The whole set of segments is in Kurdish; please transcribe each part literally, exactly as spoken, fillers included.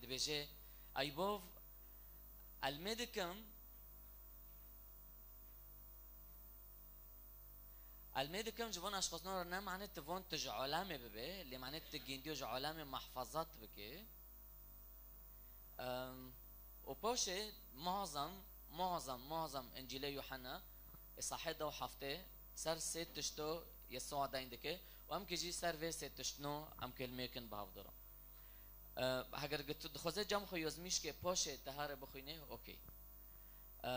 Dibêje, Eybov, elmê dikim, elmê dikim ji van aşxosnan re ne mane tu van tu ji alemê bibe, lê mane tu gendiyo ji alemê mahfazat bike. Em, û poşê muazzam, muazzam, muazzam Încîlê Yuhanna, îsahê da û heftê, ser sê tişto Yesûa deyn dike û em kê jî ser vê sê tiştno em kêlmêkin bi hevdiro. E, heger gi tu dixwaze cem xwe yozmîşkê poşê te here bixwînê, okey. E,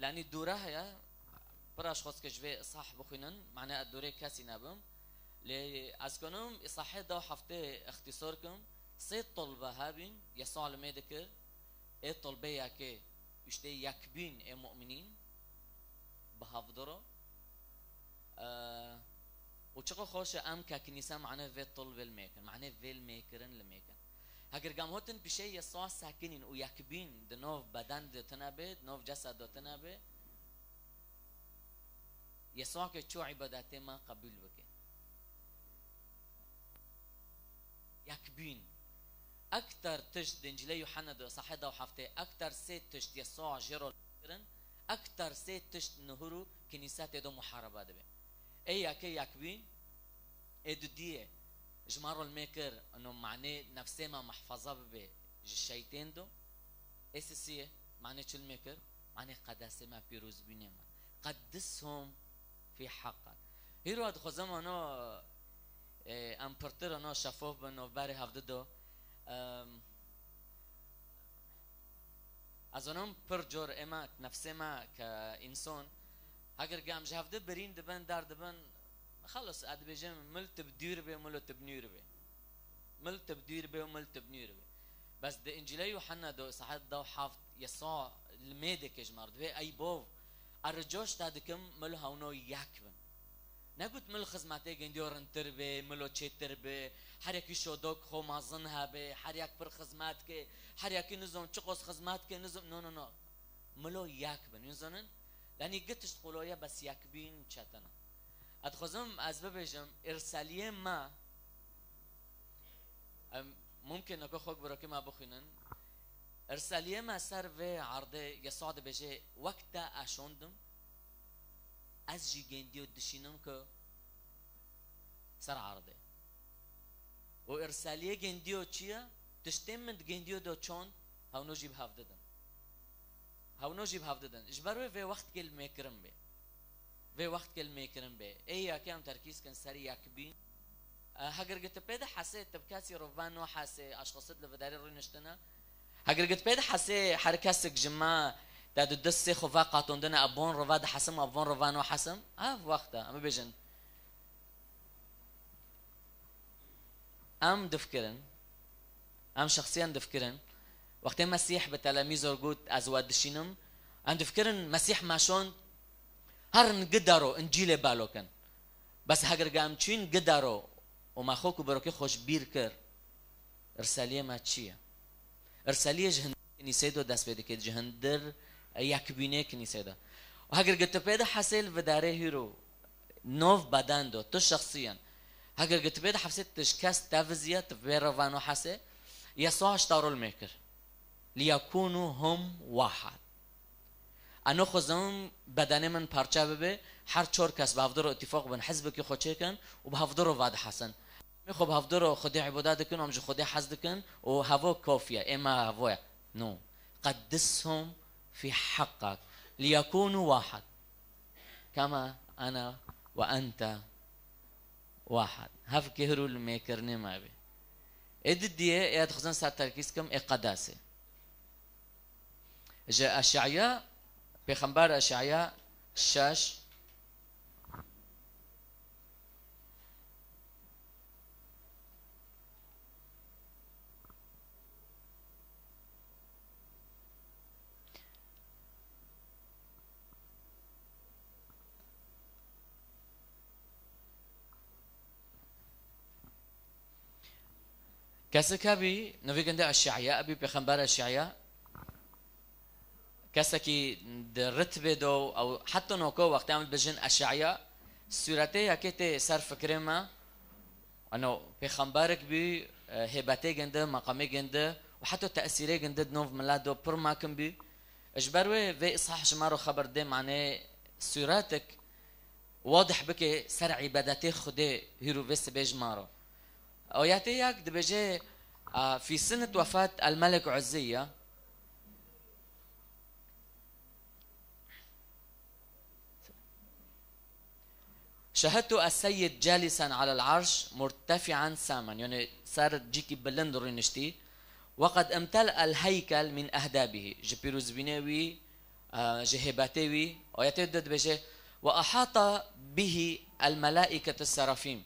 lenî dûre heye, pir aşxoske ji vê îsah bixwînin, mane ez dûrê kesî nebim. Lê ez konim îsahê da û heftê îxtîsor kim, sê tolbe hebîn, Yesûa li mê dikir, ê tolbê yekê, îşte yekbîn ê mu'minîn, bi hevdiro. E, û çiqo xweş e em ke kinîse mane vê tolbê li mêkin, mane vê li mêkirin li mêkin. Heger gam hotin pişê Yesûa sekinîn û yekbîn di nov beden de tine bê, di nov cesed de tine bê, Yesûa ke çû îbadetê me qebûl bike. Yekbîn. Ekter tişt di Încîlê Yuhanna de, îsahê da û heftê, ekter sê tişt Yesûa jê re kirin, ekter sê tişt nihur û kinîse tê de muharebe dibe. Ê yekê yekbîn, ê dudiyê ji me re li mê kir, ino manê nefsê me mehfaza bibe ji şeytên do. Ê sisiyê, manê çi li mê kir? Manê qedesê me, pîrozbînê me. Qeddishum fî heqqek. Hîro dixwazim ano, e, em pirtir ano şefof bin navberê hevdi do. Em, ez anim pir cor ê me, nefsê me ke însan, heger ke em ji hevdi birîn dibin, derdibin, xelas, ez dibêjim, mil tu bi dûr bê, milo tu bi nûr bê. Mil tu bi dûr bê û mil tu bi nûr bê. Bes di Încîlê Yuhanna do, îsahê da û heft, Yesûa li mê dike ji me re, dibê, ey bov, ez rica ji te dikim, mil hewno yek bin. Negot mil xizmetê gendiyo rintir bê, milo çêtir bê, her yekî şodok xwe mezin hebe, her yek pir xizmet ke, her yekî nizom çiqos xizmet ke, nizom, no, no, no. Milo yek bin, hûn zanin? Lenî gi tişt qolo ye, bes yek bîn çetin e. Ez dixwazim ez bibêjim, îrseliyê me, em, mumkin e ku xwe birokê me bixwînin. Îrseliyê me ser vê erdê, Yesûa dibêje, wek te eşondim, ez jî gendiyo dişînim ku ser erdê. Û îrseliyê gendiyo çi ye? Tiştên min di gendiyo de çond, hewno jî bi hev didin. Hewno jî bi hev didin. Ji ber wê vê wextkê li mêkirin bê. Vê wextkê li mêkirin bê. Ê yekê em terkîz kin ser yekbîn. E, heger gi tu pê de hesê, tu bi kesî re ve no hesê, aşxosit li vidarê rûniştine. Heger gi tu pê de hesê, her kesik ji me te di dest sê xwe ve qatondine, ev bon re ve dihesim, ev bon re ve no hesim. Ev wext e, em bibêjin. Em difikirin, em şexsiyan difikirin, wextê Mesîh bi telemîzo got, ez we dişînim, em difikirin Mesîh me şond, herin gidaro, Încîlê balo kin. Bes heger ge em çûn gidaro û me xwe ku birokê xwe ji bîr kir, îrseliyê me çi ye? Îrseliyê ji hindir kinîsê do dest pê dike, ji hindir yekbînê kinîsê do. Û heger ge tu pê de hesê li vidarê hîro nov beden do, tu şexsiyan. Heger ge tu pê de hesê tu ji kes te viziye, tu vê re vano hesê, Yesûa ji te re li mê kir. Liyekûnû hum wahid. Eno xwezim bedenê min parçe bibe, her çor kes bi hevdiro îtîfaq bin, hizbekî xwe çêkin û bi hevdiro vedihesin. Em xwe bi hevdiro Xwedê îbada dikin, em ji Xwedê hez dikin û hevo kafiye, ê me hevo ye. No. Qeddishum fî heqqek. Liyekûnû wahid. Kema ene ve ente wahid. Hevkê hir û li mêkirinê me bê. Ê didiyê, ê dixwazin ser terkîz kim, ê qedesê. Ji Eşeya, pêxember Eşeya şeş, Kesek hebî, nivî ginde Eşeya, ebî pêxember Eşeya, kesekî di ritbê do, ew heta noko wextê em dibêjin Eşeya, sûretê yekê tê ser fikrê me, ano pêxemberek bî, e, hêbetê ginde, meqamê ginde û heta tesîrê ginde di nav milet de pir mekin bû. Ji ber wê vê îshah ji me re xeber dê, manê sûretek wadih bike ser îbadetê Xwedê hîr û vê sibê ji me re. Ayetê yek dibêje, a, fî sinet wefat el-Melik Uzziya. Şehedtu es-Seyyid calisen alel arş murtefi'an samen. Yani ser cîkî bilind rûniştî. Ve qed imtel el-heykel min ehdabihi. Ji pîrozbînê wî, e, ji hêbetê wî. Ayetê de dibêje, "Ve ahata bihi el-melaiketu serafim.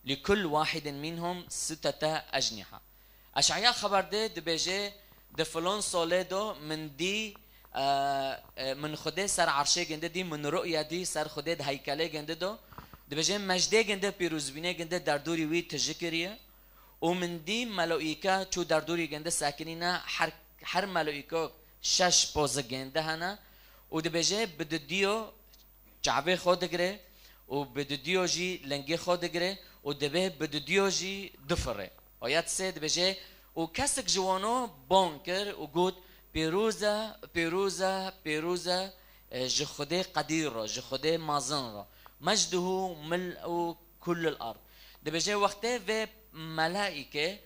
Li kul wahidin minhum sittete ecniha." Eş'eya xeber dê, dibêje, di filon solê do min dî, e, e, min Xwedê ser arşê ginde dî, min ru'ya dî ser Xwedê di heykelê ginde do. Dibêje, mejdê ginde pîrozbînê ginde derdorî wî tije kiriye. Û min dî meloîke çû derdorî ginde sekinîne, her, her meloîkok şeş pozi ginde hene. Û dibêje, bi didiyo çavê xwe digire û bi didiyo jî lingê xwe digire û dibê bi didiyo jî difire. Ayet sê dibêje, û kesek ji wano bang kir û got, "Pîroz e, pîroz e, pîroz e, e, ji Xwedê qedîr re, ji Xwedê mezin re. Mecduhu mil'u kullil ard." Dibêje, wextê vê melaîke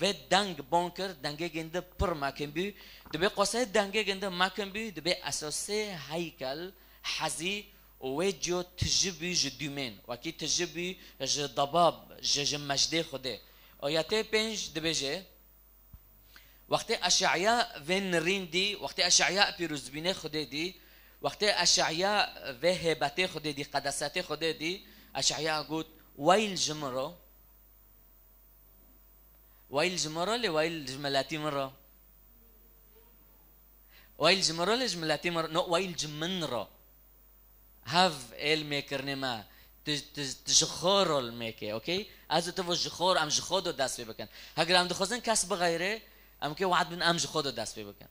vê deng bang kir, dengê ginde pir mekin bû. Dibê qasê dengê ginde mekin bû, dibê esasê heykel hezî û wê ciyo tije bû ji dûmên, wekî tije bû ji debab, ji, ji mejdê Xwedê. Ayetê pênc dibêje, wextê Eş'eya vê nirîn dî, wextê Eş'eya pîrozbînê Xwedê dî, wextê Eş'eya vê hêbetê Xwedê dî, qedesetê Xwedê dî, Eş'eya got, "Weyl ji min re." Wayîl ji min re lê wayîl ji miletî min re. Wayîl ji min re lê ji miletî min re. No, wayîl ji min re. Hev ê li mêkirinê me. Tu, tu, tu ji xwe re li mêke, okey? Ez û tu ji xwe re, em ji xwe de dest pê bikin. Heger em dixwazin kes bixeyre, em kê wad bin em ji xwe de dest pê bikin.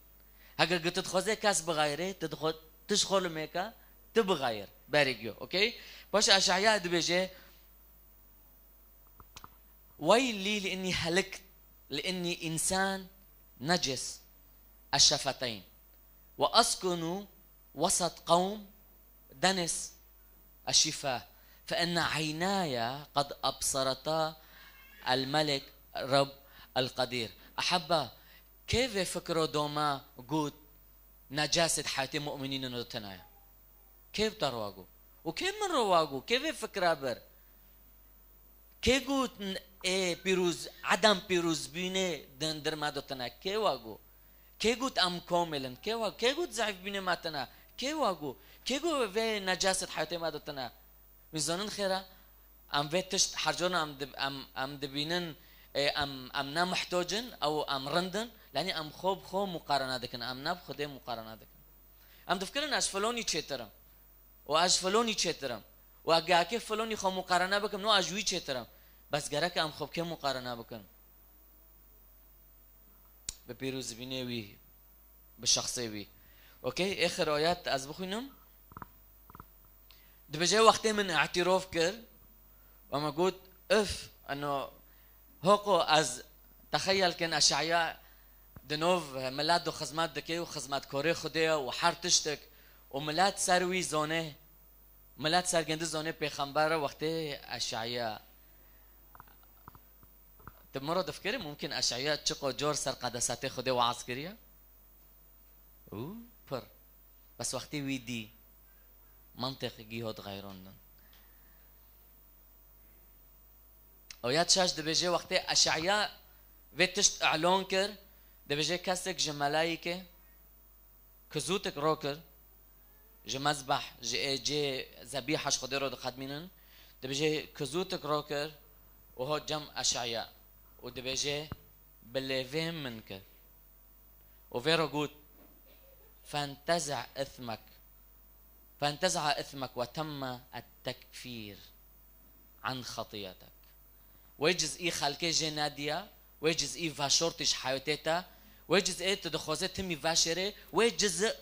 Heger tu dixwazê kes bixeyre, tu dixwe-, tu ji xwe li mêke, tu bixeyr. Berê giyo, okey? Paşê Eş'eya dibêje, "Weylî li innî helik, li innî însan necis eşşefeteyn. Ve eskunu wesat qewm denis eşşifa. Fe inne eynaya qed ebsereta el-melik Reb el-qedîr." Ehebba, kê vê fikro doma got, necaset heyatê mu'minînin do tenaya? Kê bi te re wa got? Û kê min re wa got? Kê vê fikra bir? Kê got n-, ê pîroz, edem pîrozbînê di hundir me de tune? Kê wa got? Kê got em komil in? Kê wa, kê got zeîfbînê me tune? Kê wa got? Kê got vê necaset heyatê me de tune? Wî zanin xêr e, em vê tişt her cara em dib-, em, em dibînin, ê, em, em ne muhtoc in, ew em rind in, lenî em xwe bi xwe muqarene dikin, em ne bi Xwedê muqarene dikin. Em difikirin ez ji filonî çêtir im. Û ez ji filonî çêtir im. Û eger kê filonî xwe muqarene bikim, no ez ji wî çêtir im. Bes gerek e em xwe bi kê muqarene bikin? Bi pîrozbînê wî, bi şexsê wî. Okey, êxir ayet ez bixwînim. Dibêje wextê min îtirof kir, û me got, "Uf, eno, hoko ez texeyel kin Eş'eya di nav milet de xizmet dike û xizmetkarê Xwedê ye û her tiştek û milet ser wî zane, milet ser gindi zane pêxember e wextê Eş'eya." Tu min re difikirî, mumkin Eş'eya çiqo cor ser qedesetê Xwedê waaz kiriye? Û pir. Bes wextê wî dî, mantiq giho dixeyrandin. Ayet şeş dibêje, wextê Eş'eya vê tişt îlan kir, dibêje kesek ji melayîkê kizûtek rakir, ji mezbeh, ji ê cê zebîha ji Xwedê re dixedmînin, dibêje kizûtek rakir û hat cem Eş'eya û dibêje bi lêvên min kir. Û vê re got, "Fentez'a ismek, fentez'a ismek ve temme et-tekfîr an xetîyetek." Wê cizî xelkê jê nediya, wê cizî veşortî ji heyatê te, wê cizê tu dixwaze timî veşêrê, wê cizî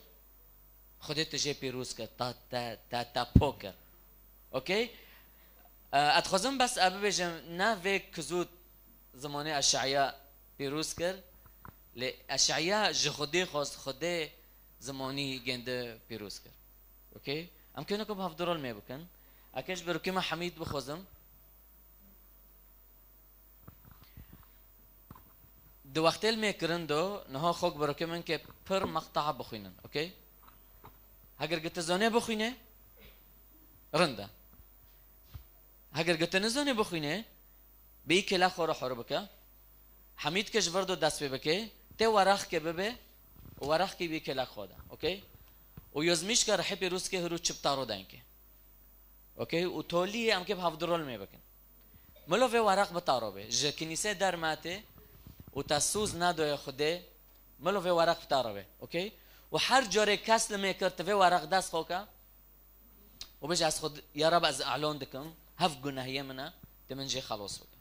Xwedê tu jê pîroz kir, te, te, te, te pok kir. Okey? E, ez dixwazim bes e bibêjim, ne vê kizût zimanê Eş'eya pîroz kir, Lê Eş'eya ji Xwedê xwest, Xwedê zimanî gêndi pîroz kir. Okey? Em kêne ku bi hevdu rol mê bikin. Eke ji berokê me Hemîd bixwazim. Di wextê li mê kirin do, niha xok berokê min ke pir meqtaa bixwînin. Okey? Heger gite zane bixwîne, rinda. Heger gite nizane bixwîne, Bê î kêlek xwe re hor bike. Hemîd ke ji vir do dest pê bike, tê weraqke bibe û weraqkî bê kêlek xwe de. Okey? Û yozmîşka rihê pêrûzke hiru çi bi taro dayinke. Okey? Û toliyê em kê bi hevdu rol mê bikin. Milo vê weraq bi taro be. Ji kinîse dermate û te sûz nadoye Xwedê, milo vê weraq bi taro be. Okey? Û her carê kes li mê kir, ti vê weraq dest xwe ke, û bêje, ez xwe, ya Rab, ez elon dikim, hev gunehiyê min e, tu min jê xelos bike.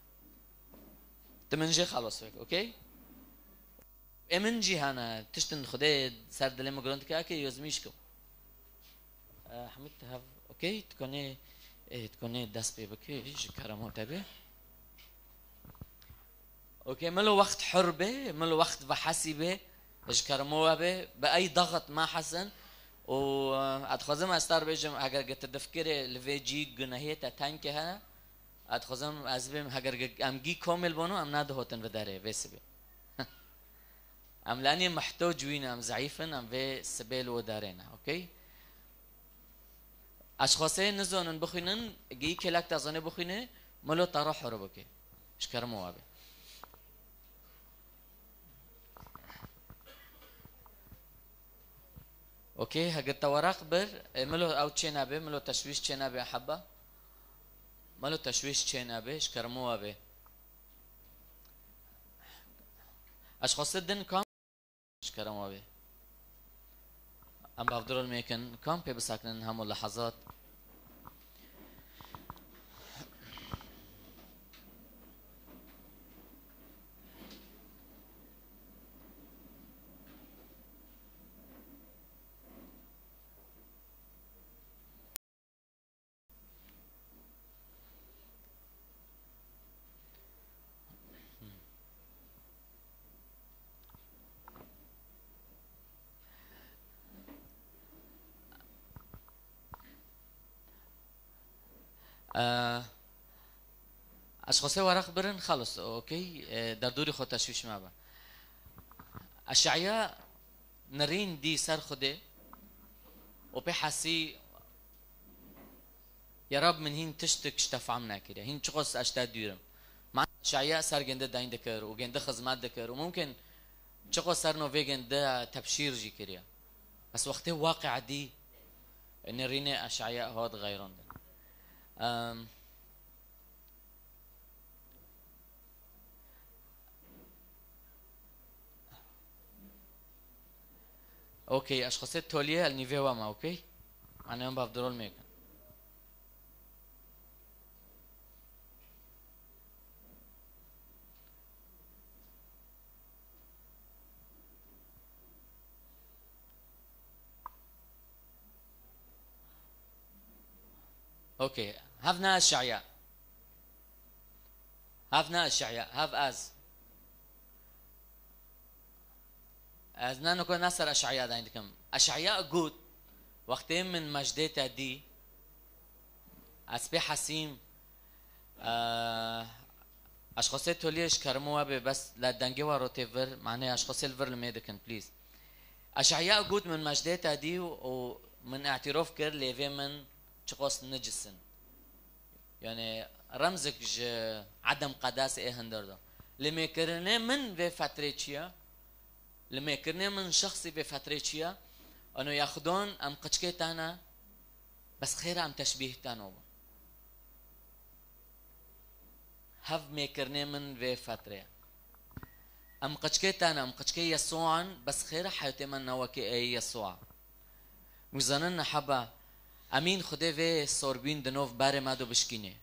Tu min jê xelos bike, okey? Ê min jî hene, tiştin Xwedê ser dilê min girond dike, eke yozmîş kim. E, Hemîd, tu hev, okey? Tu konê, e, tu konê dest pê bikê, ji kerema te be. Okey, milo wext hur be, milo wext vehesî be, ji kermo we be, bi ey daxit ma hesin û, eh, ez dixwazim ez tar bêjim, heger gi tu difikirê li vê cî gunehiyê te tenke hene, ez dixwazim ez bêm, heger gi-, em gî komêl bono, em nedihotin vi derê, vê sibê. Em lenê mihtoc wî ne, em zeîf in, em vê sibê li wir derê ne, okey? Eşxasê nizonin bixwînin, gî kêlek te zanê bixwîne, milo te re horo bike. Ji kermo we be. Okey, heger te weraq bir, e, milo ew çê nebe, milo teşwîş çê nebe heba. Milo teşwîş çê nebe, ji kermo we be. Eşxasê din kam? Ji kerem we bê. Em bi hevdu rol mêkin, kam pê bisaknin hemû lehezat. Eee, eşxasê weraq birin, xelos, okey, eee, derdorî xwe teşwîş mebe. Eş'eya nerîn dî ser Xwedê û pê hesî Ya Rab, min hîn tiştik ji te fehm nekiriye. Hîn çiqas ez ji te dûr im. Man Eş'eya ser gêndi deyn dikir û gêndi xizmet dikir û mumkin çiqas ser no vê gêndi tebşîr jî kiriye. Bes wextê waqia dî, nêrînê Eş'eya hat xeyrandin. Em, Okey, eşxasê toliyê el nîvê we me, okey? Mane em bav dirol mêkin. Okey, hev ne Eş'eya. Hev ne Eş'eya, hev ez. Ez ne niko ne ser Eş'eya deyn dikim. Eş'eya got, wextê min mejdê te dî, ez pê hesîm, eh, eşxasê toliyê ji kerimo we bê, bes le dengê we rotê vir, manê eşxasê li vir li mê dikin, please. Eş'eya got, min mejdê te dî û min îtirof kir, lêvê min çiqas nicis in. Yani remzik ji edem qedasê ê hindir de. Li mêkirinê min vê fetrê çi ye? Li mêkirinê min şexsî vê fetrê çi ye? Ano ya Xwedon em qiçkê te ne, bes xêra em teşbîh te no bû. Hev mêkirinê min vê fetrê ye. Em qiçkê te ne, em qiçkê Yesûa in, bes xêra heyatê me ne wekî ê Yesûa. Û zanin neheba, emîn Xwedê vê sorbîn di nov berê me do bişkînê.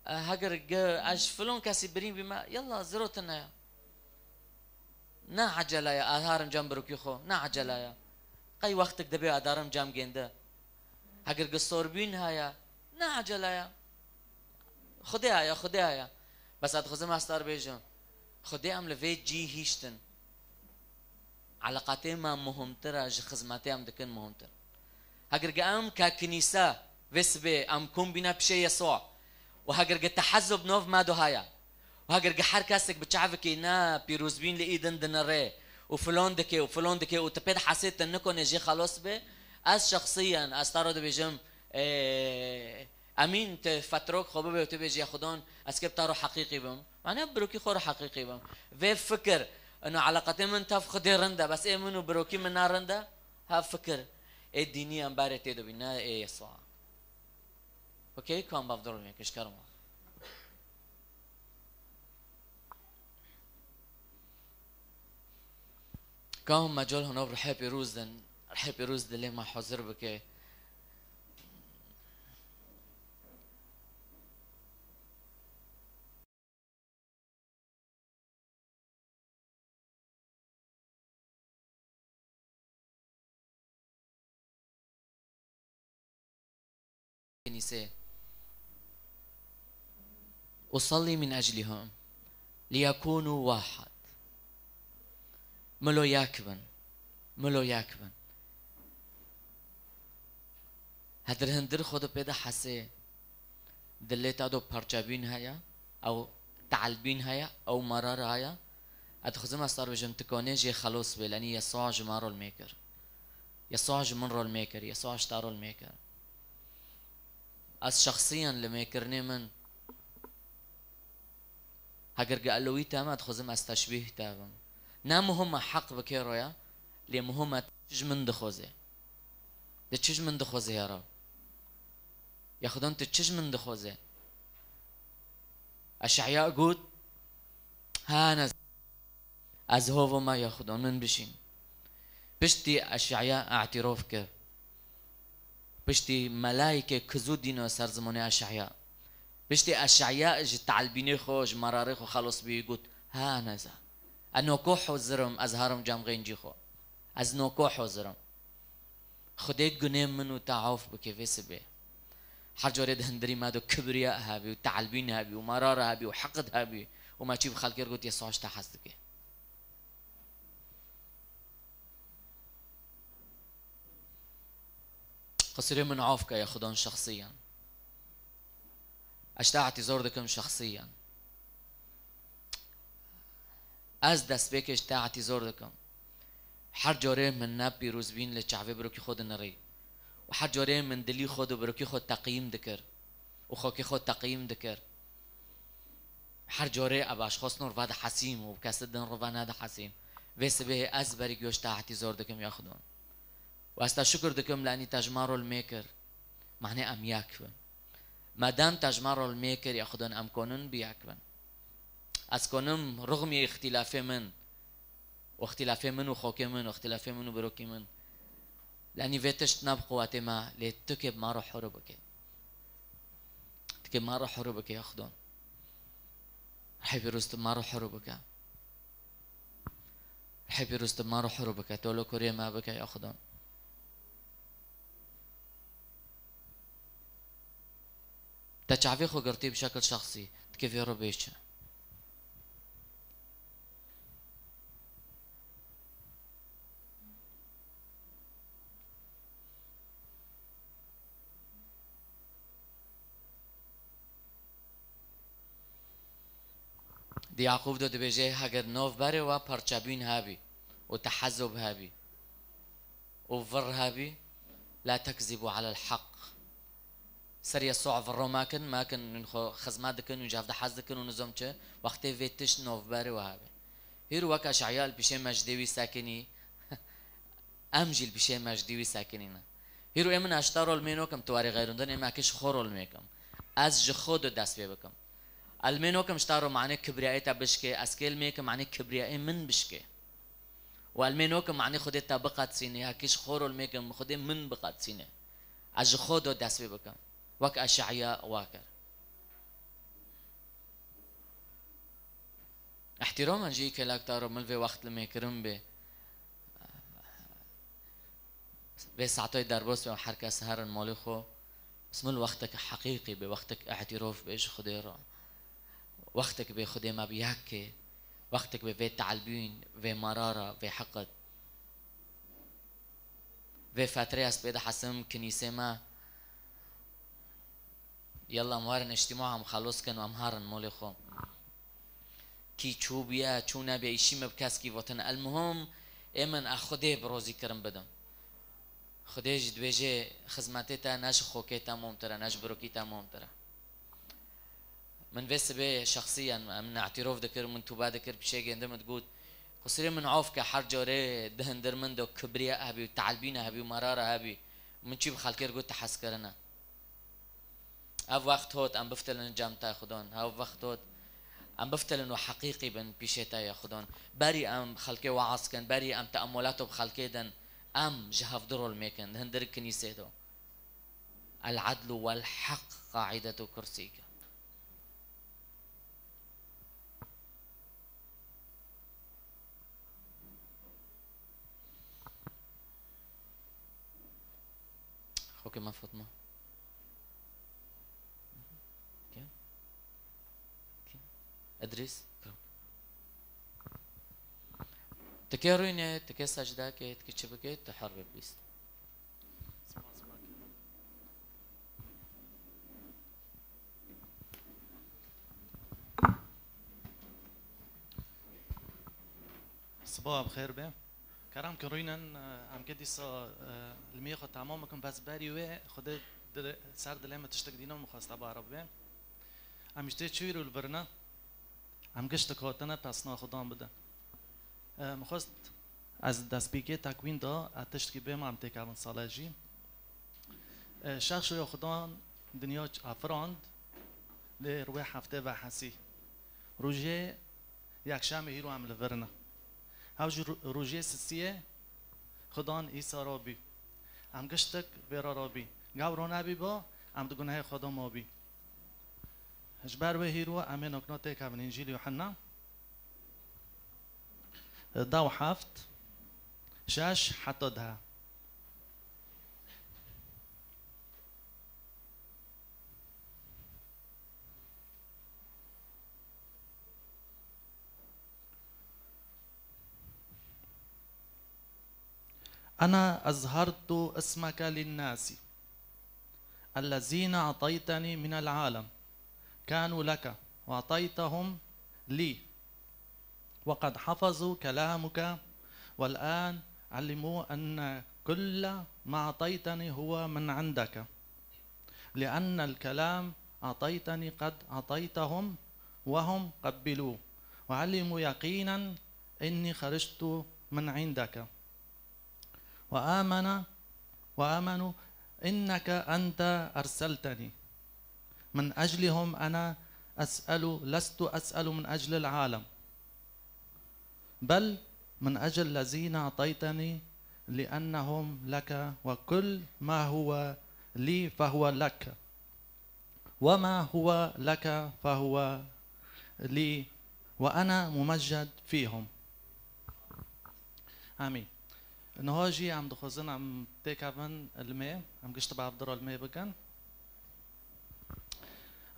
E, heger ge-, ez ji filon kesî birîn bîme, yalla, zirotine ya. Ne ecele ya, aharim cem birokî xwe, ne ecele ya. Qey wextek dibê adarim cem gênde. Heger ge sorbîn haya, ne ecele ya. Xwedê haya, Xwedê haya. Bes ez dixwazim ez tar bêjim. Xwedê em li vê cî hîştin. Eleqatê me muhimtir e, ji xizmetê em dikin muhimtir. Heger ge em ke kinîse vê sibê em kom bîne pişê Yesûa û heger ge tehezub nov me do haya û heger ge her kesek bi çavikê ne pîrozbîn li îdin dinirê û filon dike û filon dike û tu pê dihesê tu nikone jê xelos bê, ez şexsiyen, ez ta re dibêjim, ê, Emîn, tu fetrok xwe bibe û tu bêjî, ya Xwedon, ez kê bi ta re heqîqî bim. Mane birokî xwe re heqîqî bim. Vê fikir, ino eleqetê min tev Xwedê rind e, bes ê min û birokî min ne rind e. Ha fikir, ê dînî em berê tê de bî, ne ê Yesûa. Okey, kam bavdor me, kişker ma. Ka hûn mecol hûn ev rihê pîroz din, rihê pîroz dilê me hazir bike. Nîsê. Usalli min eclihim liyekûnû wahid. Milo yek bin. Milo yek bin. Hedir hindir xwe di pê de hesê. Dilê te do parçebîn heye, ew teelbîn heye, ew marar heye. Ez dixwazim ez te re bêjim, tu konê jê xelos bê, lenî Yesûa ji me rol mêkir. Yesûa ji min rol mêkir, Yesûa ji te rol mêkir. Ez şexsiyen li mêkirinê min, heger ge elowî te me, dixwazim ez teşbîh te bim. Ne muhim e heq bi kê re ye, lê muhim e tu çi ji min dixwazê. Tu çi ji min dixwazê ya Rab? Ya Xwedon, tu çi ji min dixwazê? Eşeya got, ha ne, ez hova me ya Xwedon, min bişîn. Piştî Eşeya îtîrof kir. Piştî melayekê kizû dîno ser zimanê Eşeya. Piştî Eşeya ji teelbînê xwe, ji merarê xwe xelos bî, got, ha neza. Ez noko hozir im, ez herim cem xêncî xwe. Ez noko hozir im. Xwedê gunê min û te af bike vê sibê. Her carê di hundirî me de kibriya hebî û teelbîn hebî û merar hebî û heqid hebî û me çî bi xelkê re got, Yesûa ji te hez dike. Qisirê min af ke ya Xwedon şexsiyen. Ez te îtîzor dikim şexsiyen. Ez destpêkê ji te îtîzor dikim. Her carê min ne pîrozbîn li çavê birokî xwe dinirî. Û her carê min dilî xwe di birokî xwe teqîm dikir. Û xwekê xwe teqîm dikir. Her carê ev aşxos nor ve dihesîm û kesê din re ve nedihesîm. Vê sibê ez berî goş te îtîzor dikim ya Xwedon. Û ez te şukir dikim, lenî te ji me rol mêkir. Manê em yek bin. Madem te ji me rol mêkir, ya Xwedon, em konin bi yek bin. Ez konim rixmî îxtîlafê min û îxtîlafê min û xokê min û îxtîlafê min û birokî min. Lenî vê tişt ne bi quwetê me, lê tu kê bi me re horo bike. Tu kê bi me re horo bike, ya Xwedon. Rihê pîroz tu bi me re horo bike. Rihê pîroz tu bi me re horo bike. Tu li kurê me bike, ya Xwedon. Te çavê xwe girtî bi şekil şexsî, dikê vê re bê çi? Di Yaqûb de dibêje, heger navberê we parçebûn hebî û tehezub hebî û vir hebî, la tekzibû alel heq. Ser Yesûa viro mekin, mekin, hûn xwe xizmet dikin, hûn ji hev de hez dikin û nizam çi, wextê vê tişt navberê we hebe. Hîr wek Eşeya li pişê me ji dê wî sekinî, em jî li pişê me ji dê wî sekinî ne. Hîr ê min ez ji te rol mê nokim, tu warê xeyrûndin, ê min ekê ji xwe rol mêkim. Ez ji xwe do dest pê bikim. El mê nokim ji te ro manê kibriyayê te bişkê, ez kê li mêkim manê kibriyayê min bişkê. Û el mê nokim manê Xwedê te biqetsînê, ya kî ji xwe rol mêkim, Xwedê min biqetsînê. Ez ji xwe do dest pê bikim. Wek Eşeya wa kir. Îhtîramen jî kêlek te ro mil vê wext li mêkirin bê. Vê saetayê derbas be, her kes herin malê xwe. Bismil wextek heqîqî be, wextek îtîrof be ji Xwedê re. Wextek be Xwedê me bi yek ke. Wextek be vê teelbîn, vê merara, vê heqet. Vê fetrê ez pê dihesim kinîsê me. Yalla em werin îctîma, em xelos kin û em herin molê xwe. Kî çû bûye, çû nebûye, îşî min bi keskî votin. El muhim, ê min e Xwedê bi rozîkirin bidim. Xwedê jî dibêje, xizmetê te ne ji xokê te momtir e, ne ji birokî te momtir e. Min vê sibê şexsî, em, em îtîrof dikir, min tûbe dikir, pişê gêndî min digot, Qusirê min af ke, her carê di hundir min de kibriya hebî û teelbîna hebî û merara hebî, min çî bi xelkê re got, te hez kirine. Ev wext hot em biftilin cem te Xudan. Ev wext hot em biftilin û heqîqî bin pîşê te ya Xudan. Berî em xelkê weaz kin, berî em teemulato bi xelkê din, em ji hev du rol mêkin, di hundir kinîsê de. El-edlu wel-heq qaidetu kursîke. Xokê me Fatma. Kê? Kê? Idrîs? Tikê rûnê, tikê secde kê, tikê çi bikê, tu her be please. Sibaha bi xêr be. Kerem ki rûynen, e, em ke dîsa, e, limiyê xwe temam bikin, bes berî wê Xwedê dil-, ser dilê min tiştek dîne min xwesta bara bibe. Em ji tê çûyîr û li vir ne. Em giştik hatine, pesna Xudan bide. E, min xwest ez destpêkê tekwîn da, ez tiştkî bêma em têkevin sale jî. E, şexsoya Xudan dinya afirand, lê rûyê heftê vehesî. Rojê yekşemê hîro em li vir ne. Hew jî ro-, rojê sisiyê Xudan Îsa rabî. Em giştik vê re rabî. Gewro nebî ba, em di gunehê xwe de mabî. Ji ber wê hîro em ê nokna têkevin Încîl Yuhanna deh û heft, şeş heta deh. أنا أظهرت اسمك للناس الذين أعطيتني من العالم، كانوا لك وأعطيتهم لي، وقد حفظوا كلامك، والآن علموا أن كل ما أعطيتني هو من عندك، لأن الكلام أعطيتني قد أعطيتهم، وهم قبلوه، وعلموا يقينا إني خرجت من عندك. وآمن، وآمنوا إنك أنت أرسلتني. من أجلهم أنا أسأل، لست أسأل من أجل العالم، بل من أجل الذين أعطيتني، لأنهم لك، وكل ما هو لي فهو لك، وما هو لك فهو لي، وأنا ممجد فيهم. آمين. Niha jî em dixwazin em têkevin ilmê, em gişt bi Evdira ilmê bikin.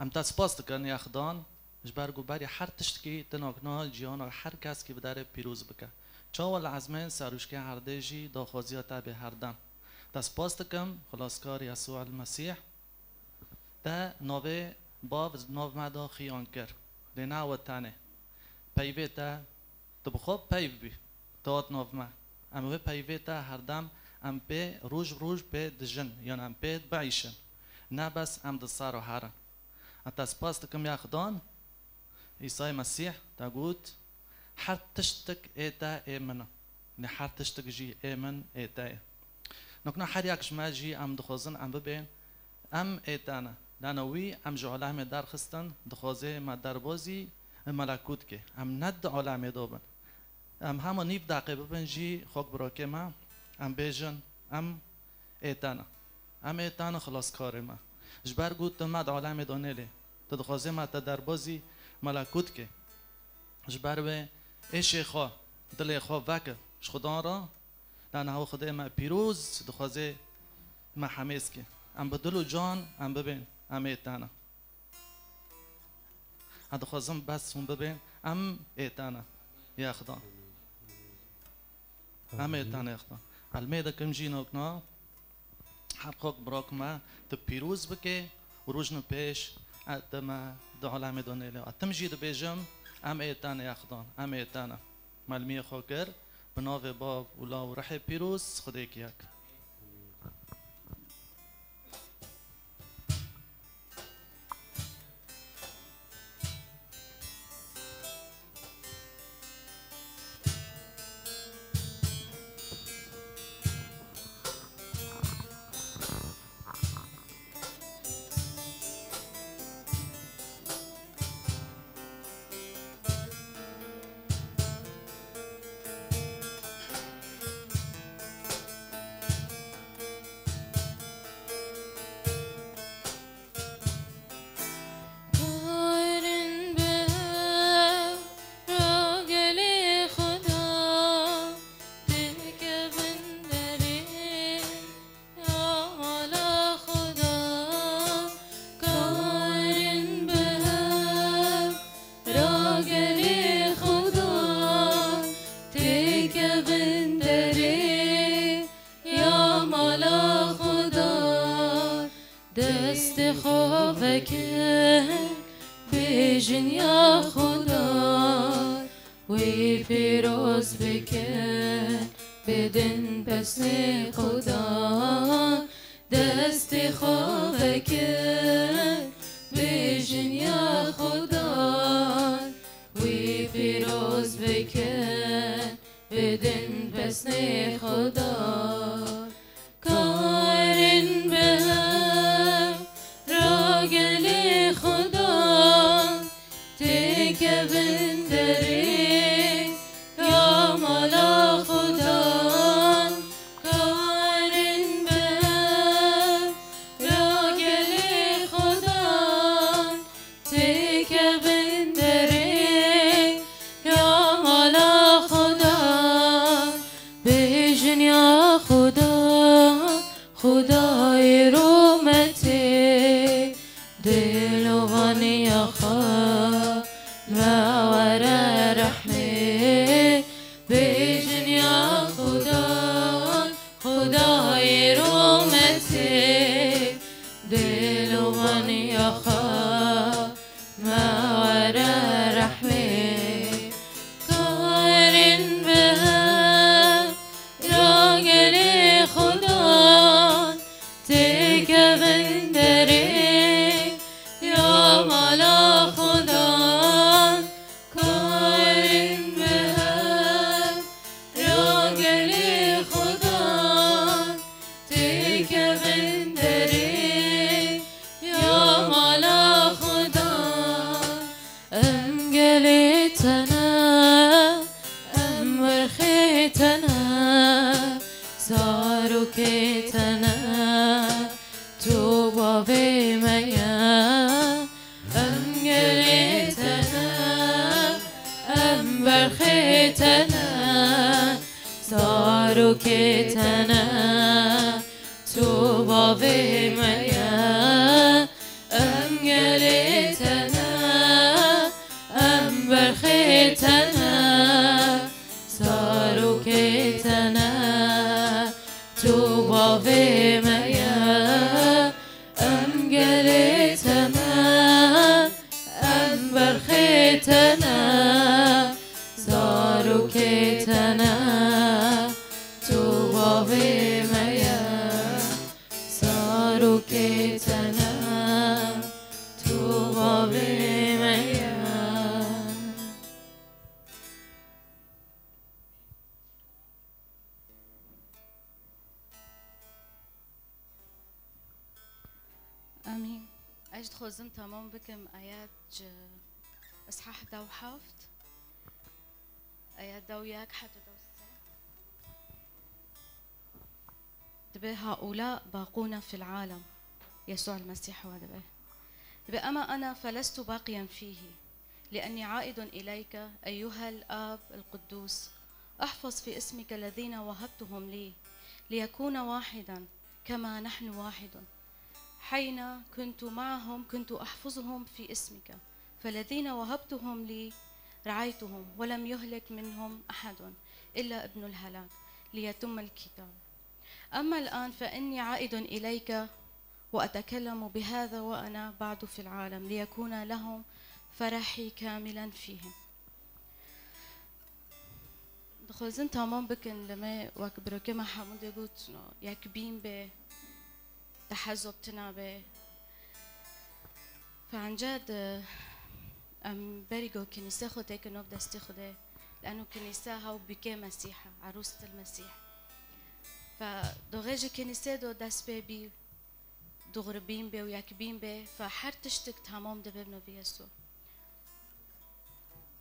Em te spas dikin ya Xudan, ji ber ku berî her tiştkî tu nokna ciyana her keskî bi derê pîroz bike. Çawa li ezmên serûşkê erdê jî daxwaziya te bê herdem. Te spas dikim, Xilaskar Yesû el Mesîh. Te navê Bav nav me de xiyan kir. Lê ne ew tenê. Peyvê te, tu bi xwe peyv bî. Tu hat nav me. Em wê peyvê te herdem em pê roj bi roj pê dijin, yan em pê biîşin. Ne bes em di ser û herin. Ez te spas dikim ya Xudan, Îsayê Mesîh te got, her tiştik ê te ê min e. Lê her tiştik jî ê min ê te ye. Nokna her yek ji me jî em dixwazin em bibên, em ê te ne. Lana wî em ji alemê derxistin, dixwaze me derbazî melekût ke. Em ne di alemê de bin. Em hema nîv deqê bibin jî xwek birakê me, em bêjin, em ê te ne. Em ê te ne xilaskarê me. Ji ber ku tu me di alemê de nelê. Tu dixwazê me te derbazî melekût ke. Ji ber wê êşê xwe, dilê xwe veke ji Xudan re, lana ew Xwedê me pîroz dixwazê me hemêz ke. Em bi dil û can em bibên, em ê te ne. Ez dixwazim bes hûn bibên, em ê te ne, ya Xudan. Em ê te ne, ya Xudan. Elmê dikim jî nokna, her xok birok me tu pîroz bike û rojin pêş e te me di alemê de nêlê. Tim jî dibêjim, em ê te ne ya Xudan, em ê te ne. Me elmiyê xwe kir, bi navê Bav û Law û Rihê Pîroz, Xwedêk yek. Karin bi hev ra gelê Xuda têkevin derê, ya mala Xuda. Karin bi hev ra gelê Xuda têkevin derê, ya mala Xuda. Destê xwe vekin, bêjin ya Xuda, wî pîroz bikin, bidin pesnê Xuda. Destê xwe vekin, bêjin ya Xuda, wî pîroz bikin, bidin pesnê Xuda. Karin bi hev ra gelê Xuda têkevin derê, ya mala Xuda. Karin bi hev ra gelê Xuda têkevin derê, ya mala Xuda. Bêjin ya Xuda, Xudayê rûmetê, dil û vaniya xwe me were rehmê. Bêjin ya Xuda, Xudayê rûmetê, dil û vaniya xwe me were rehmê. Karin bi hev ra gelê Xuda têkevin derê, ya mala Xuda. Karin bi hev ra gelê Xuda têkevin derê, ya mala Xuda. Em gelê te ne, em berxê te ne, zarokê te ne, tu bavê me ye. Em gelê te ne, em berxê te ne, zarokê te ne, tu bavê me ye. Em gelê te ne, em berxê te ne, zarokê te ne, tu bavê me ye. Em gelê te ne, em berxê te ne, zarokê te ne, tu bavê me ye. Zarokê te ne, tu bavê me ye. Amîn. Ez dixwazim temam bikim ayet ji Îshah dew heft, ayet dew yek heta dew sê. Dibe هؤلاء باقون في العالم. يسوع المسيح هو دبه. دبه أما أنا فلست باقيا فيه، لأني عائد إليك أيها الآب القدوس. احفظ في اسمك الذين وهبتهم لي، ليكون واحدا كما نحن واحد. حين كنت معهم كنت أحفظهم في اسمك، فالذين وهبتهم لي رعيتهم، ولم يهلك منهم أحد إلا ابن الهلاك، ليتم الكتاب. أما الآن فإني عائد إليك وأتكلم بهذا وأنا بعد في العالم ليكون لهم فرحي كاملا فيهم. Dixwazin tamam bikin li me wek birokê me Hemûdê got, no, yekbîn be, tehezob tune be. Fe enca di em berî go kinîse xwe têke nov destê Xwedê. Leno kinîse hew bikê Mesîh e, erûstil Mesîh. Fe doxê ji kinîsê do dest pê bî, dûribîn bê û yekbîn bê, fe her tiştik tamam dibe bi novî Yesû.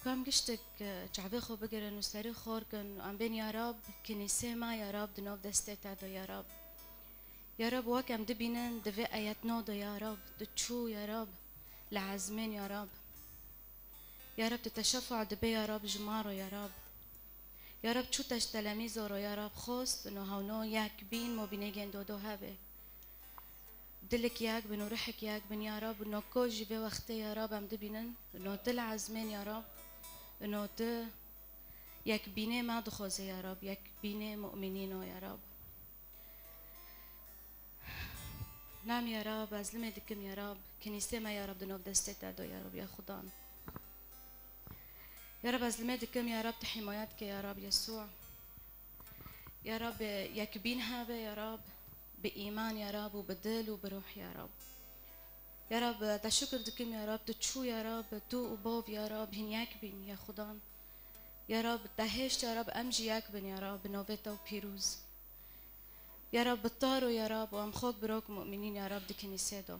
Ku em giştik, e, çavê xwe bigirin û serê xor kin û em bên ya Rab, kinîsê me ya Rab di nav destê te de ya Rab. Ya Rab, wek em dibînin di vê ayetno de ya Rab, tu çû ya Rab, li ezmên ya Rab. Ya Rab, tu teşefa dibe ya Rab ji ma ro ya Rab. Ya Rab, çû te ji telemîzo ro ya Rab, xost, no hewno yek bîn, mobînê gên dodo hebe. Dilik yek bin û rihik yek bin ya Rab, no ko jî vê wextê ya Rab em dibînin, no tu li ezmên ya Rab, no tu yekbînê me dixwaze ya Rab, yekbînê mu'minîn o ya Rab. Nam ya Rab, ez limê dikim ya Rab, kinîsê me ya Rab di nav destê te de ya Rab ya Xudan. Ya Rab, ez limê dikim ya Rab, tu hîmayet ke ya Rab Yesû. Ya Rab, yekbîn hebe ya Rab, bi îman ya Rab û bi dil û bi ruh ya Rab. Ya Rab, te şukir dikim ya Rab, tu çû ya Rab, tu û bav ya Rab, hîn yek bîn ya Xudan. Ya Rab, te hêşt ya Rab, em jî yek bin ya Rab, bi novê te û pîrûz. Ya Rab, bi taro ya Rab, û em xok birok mu'minîn ya Rab di kinîsê de.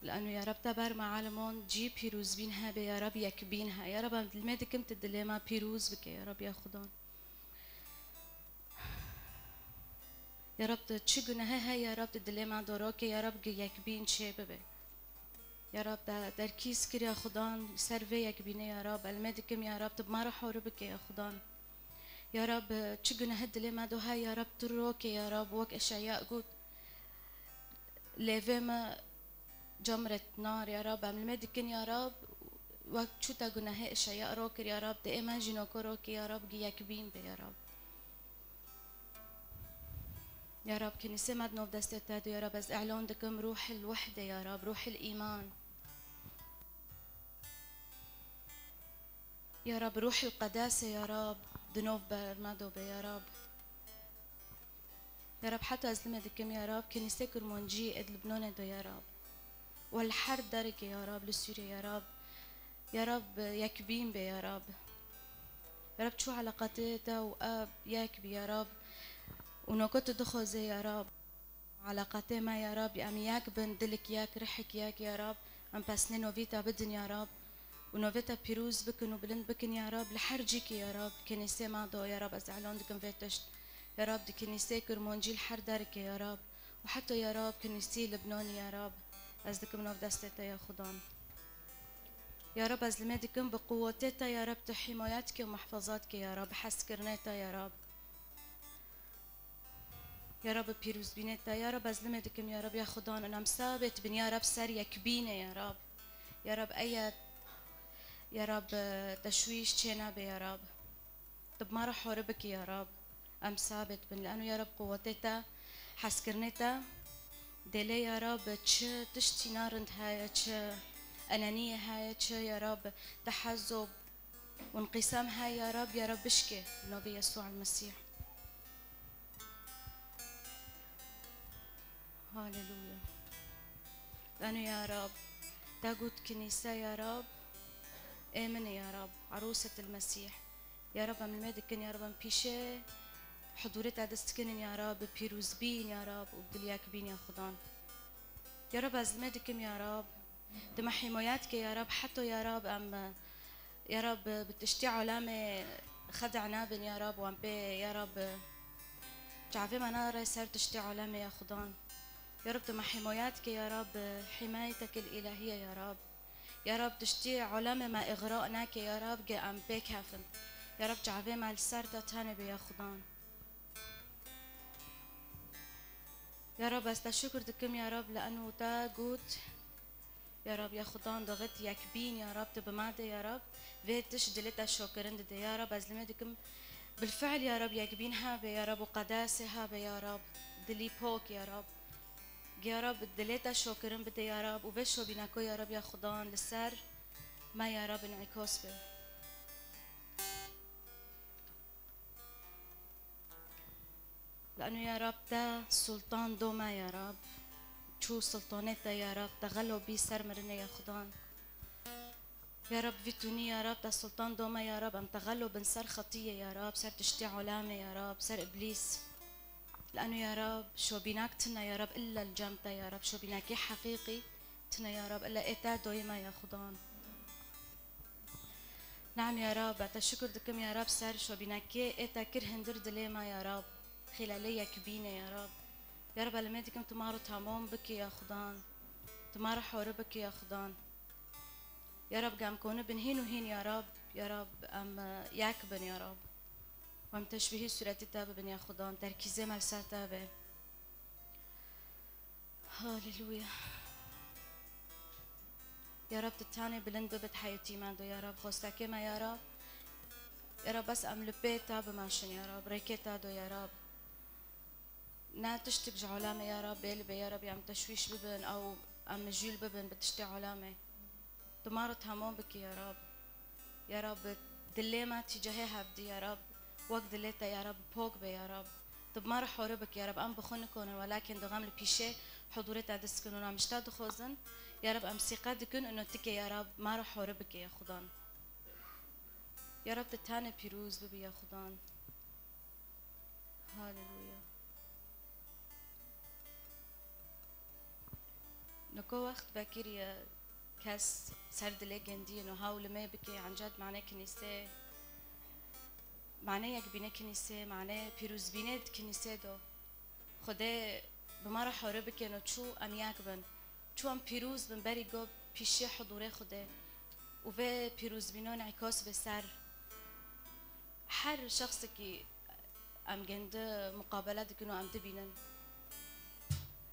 Lano ya Rab, te ber me elimon cî pîrûzbîn hebe ya Rab, yekbîn he. Ya Rab, em dilmê dikim tu dilê me pîrûz bike ya Rab ya Xudan. Ya Rab, tu çi gunehê he ya Rab, tu dilê me doroke ya Rab, gi yekbîn çê bibe. Ya Rab, te derkîz kiriya Xudan, ser vê yekbînê ya Rab, elmê dikim ya Rab, tu bi me re hori bike ya Xudan. Ya Rab, çi gunehê dilê me do he ya Rab, tu roke ya Rab, wek Eşeya got, lêvê me cemret nar ya Rab, em limê dikin ya Rab, wek çû te gunehê Eşeya rokir ya Rab, te ê me jî noko roke ya Rab, gi yekbîn be ya Rab. Ya Rab, kinîsê me di nav destê te de, ya Rab, ez îlan dikim ruhil wehde, ya Rab, ruhil îman. Ya Rab, ruhil qedase, ya Rab, di nav ber me de be, ya Rab. Ya Rab, heta ez limê dikim, ya Rab, kinîsê Kurmancî ê di Libnanê de, ya Rab. Û li her derekê, ya Rab, li Sûriyê, ya Rab. Ya Rab, yekbîn be, ya Rab. Ya Rab, çû eleqatê te û ev yek bî, ya Rab. Û noko tu dixwaze, ya Rab. Eleqatê me, ya Rab, em yek bin, dilik yek, rihik yek, ya Rab. Em pesnê novî te bidin, ya Rab. Û novê te pîroz bikin û bilind bikin, ya Rab, li her cîkê, ya Rab, kinîsê me do, ya Rab, ez îlan dikim vê tişt. Ya Rab, di kinîsê Kurmancî li her derekê, ya Rab. Û heta ya Rab, kinîsî Libnanî ya Rab, ez dikim nav destê te ya Xudan. Ya Rab, ez limê dikim bi quwetê te ya Rab, tu hîmayet ke û mehfazat ke ya Rab, bi hezkirinê te ya Rab. Ya Rab, bi pîrozbînê te ya Rab, ez limê dikim ya Rab, ya Xudan, em sabit bin ya Rab, ser yekbînê ya Rab. Ya Rab, eye ya Rab, teşwîş çê nebe ya Rab. Tu bi me re hore bikî ya Rab. Em sabit bin. Lano ya Rab quwetê te, hezkirinê te, dêlê ya Rab, çi tiştî narind heye, çi eneniyê heye, çi ya Rab tehezob û inqîsam heye ya Rab, ya Rab bişkê. Navê Yesû el-Mesîh. Haleluya. Lano ya Rab, te got kinîse ya Rab, ê min e ya Rab, erûset el-Mesîh. Ya Rab, em limê dikin, ya Rab, em pîşê hudûrê te dest dikinin, ya Rab, bi pîrozbîn, ya Rab, û bi dilyekbîn, ya Xudan. Ya Rab, ez limê dikim, ya Rab, tu me hîmayet ke, ya Rab, heta, ya Rab, em, ya Rab, bi tiştê alemê xedî nebin, ya Rab, û em pê, ya Rab, çavê me nare ser tiştê alemê, ya Xudan. Ya Rab, tu me hîmayet ke, ya Rab, hîmayetek el-îlahîye, ya Rab. Ya Rab, tiştê alemê me îxra neke, ya Rab, ge em pê kefin. Ya Rab, çavê me li ser te tenê be, ya Xudan. Ya Rab, ez te şukir dikim, ya Rab, li eno te got, ya Rab, ya Xudan, dixit yekbîn, ya Rab, tu bi me de, ya Rab, vê tişt dilê te şokirin dide. Ya Rab, ez limê dikim, Bilfiil ya Rab yekbîn habe ya Rab û qedasê habe ya Rab. Dilî pok ya Rab. Ya Rab dilê te şokirin bide ya Rab û vê şobîna ku ya Rab ya Xudan li ser me ya Rab înîkos be. Lano ya Rab te sultan do me ya Rab. Çû sultanê te ya Rab te xelo bî ser mirinê ya Xudan. Ya Rab vî tunî ya Rab te sultan do me ya Rab em te xelo bin ser xetiyê ya Rab ser tiştê olamê ya Rab ser îblîs. Lano ya Rab şobînak tine ya Rab illa li cem te ya Rab şobînakê heqîqî tine ya Rab illa ê te doyê me ya Xudan. Neam ya Rab, te şukir dikim ya Rab ser şobînekê ê te kir hindir dilê me ya Rab. Xîlelê yekbînê ya Rab. Ya Rab, elimê dikim tu ma ro tamam bikî ya Xudan. Tu ma ro hori bikî ya Xudan. Ya Rab, gem koni bin hîn û hîn ya Rab. Ya Rab, em, e, yek bin ya Rab. Em teşbîhî sûretî te bibin ya Xudan. Terkîzê me li ser te be. Haleluya. Ya Rab, tu tenê bilind bibit heyetî me do, ya Rab, xwestekê me, ya Rab. Ya Rab, bes em li pê te bimeşin, ya Rab, rêkê te do, ya Rab. Ne tiştik ji olamê, ya Rab, bê li bê, ya Rab, em teşwîş bibin, ew em mijûl bibin bi tiştê olamê. Tu ma re tamam bikî ya Rab. Ya Rab, dilê me tîcehê hevdî ya Rab, wek dilê te ya Rab, pok be ya Rab. Tu bi ma re hore bikî ya Rab, em bi xwe nikonin, welakin dixem li pîşê hudûrê te dist kin û em ji te dixwazin. Ya Rab, em sîqe dikin û notikê ya Rab, ma re hore bikî ya Xudan. Ya Rab, tu tenê pîroz bibî ya Xudan. Haleluya. Niko wext vekiriye kes ser dilê gendiye no haw li me bike, encet mane kinîse, mane yekbîne kinîse, mane pîrozbîne di kinîse do. Xwedê bi me re hore bike no çû em yek bin. Çû em pîroz bin berî go pîşê hudûrê Xwedê. Û vê pîrozbîno înîkos be ser her şexsekî em gende muqabele dikin û em dibînin.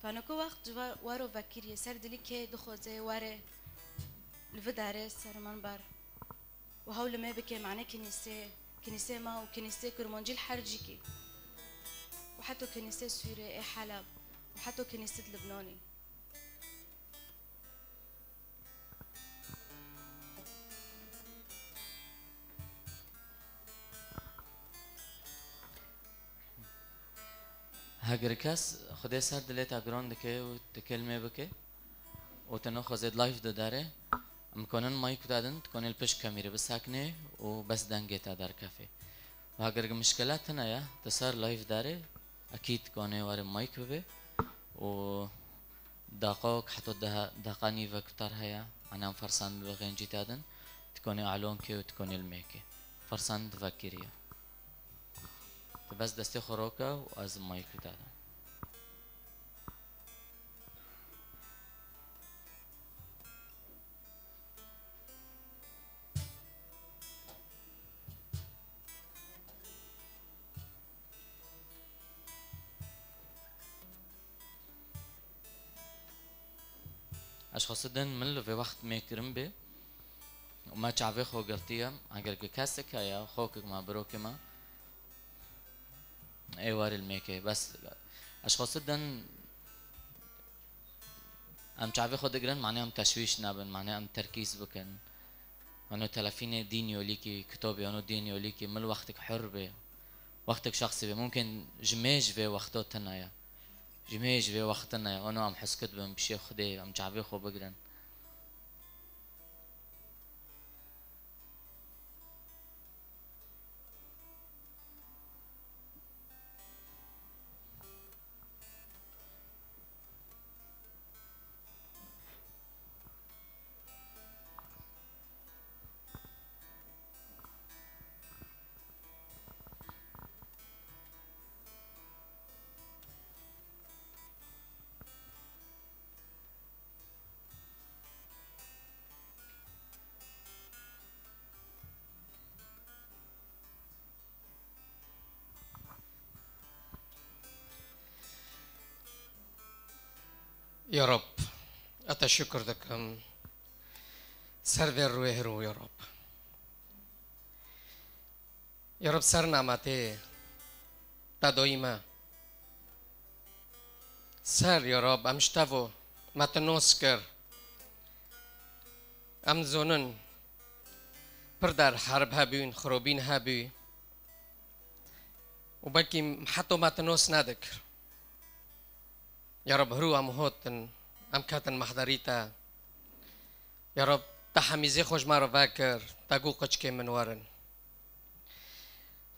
Fenoko wext ji we-, wero vekirî, ser dilî kê dixwaze were li vi derê ser minber û hewl li me bike mane kinîsê, kinîsê me û kinîsê Kurmancî li her cîkî û heto kinîsê Sûrê ê Heleb û heto kinîsê di Libnanî. Heger kes Xwedê ser dilê te giran dike û tu kelmê bike û tu nexwazê live de dere, em konin mayk dadin, tu konê li pişt kamîrê biseknê û bes dengê te derkefê. Û heger mişkile tune ye, tu ser live dere, ekîd konê were mayk bibe û Daqok heta deh, deqa nîvek tar heye, ene em fersend bi xêncî te din, tu konê alon ke û tu konê li mêke. Fersend vekiriye. Tu bes destê xwe roke û ez mayk te din. Ez xwestin min li vê wext mêkirin bê û me çavê xwe girtiye. Eger ki kesek heye, xokek me, birokê me, ê were li mêkê. Bes ez xwestin em çavê xwe digirin, mane em teşwîş nebin, mane em terkîz bikin. Ano telefînê dîn yolîkî, kitobê ano dîn yolîkî, mil wextek hur bê. Wextek şexsî bê. Mumkin ji me ji vê wexto tune ye. Ji me ji vê wext tune ye. Ano em heskit bin, pişê Xwedê, em çavê xwe bigirin. Ya Rab, ez te şukir dikim. Ser vê rûyê hiro ya Rab. Ya Rab, ser nametê te doyî me. Ser, ya Rab, em ji te vo me te nos kir. Em zonin pir der herb hebûn, xirobîn hebû. Û belkî heto me te nos nedikir. Ya Rab, hirû em hotin, em ketin mehderî te. Ya Rab, te hemîzê xwe ji me re vekir, te got, qiçkê min werin.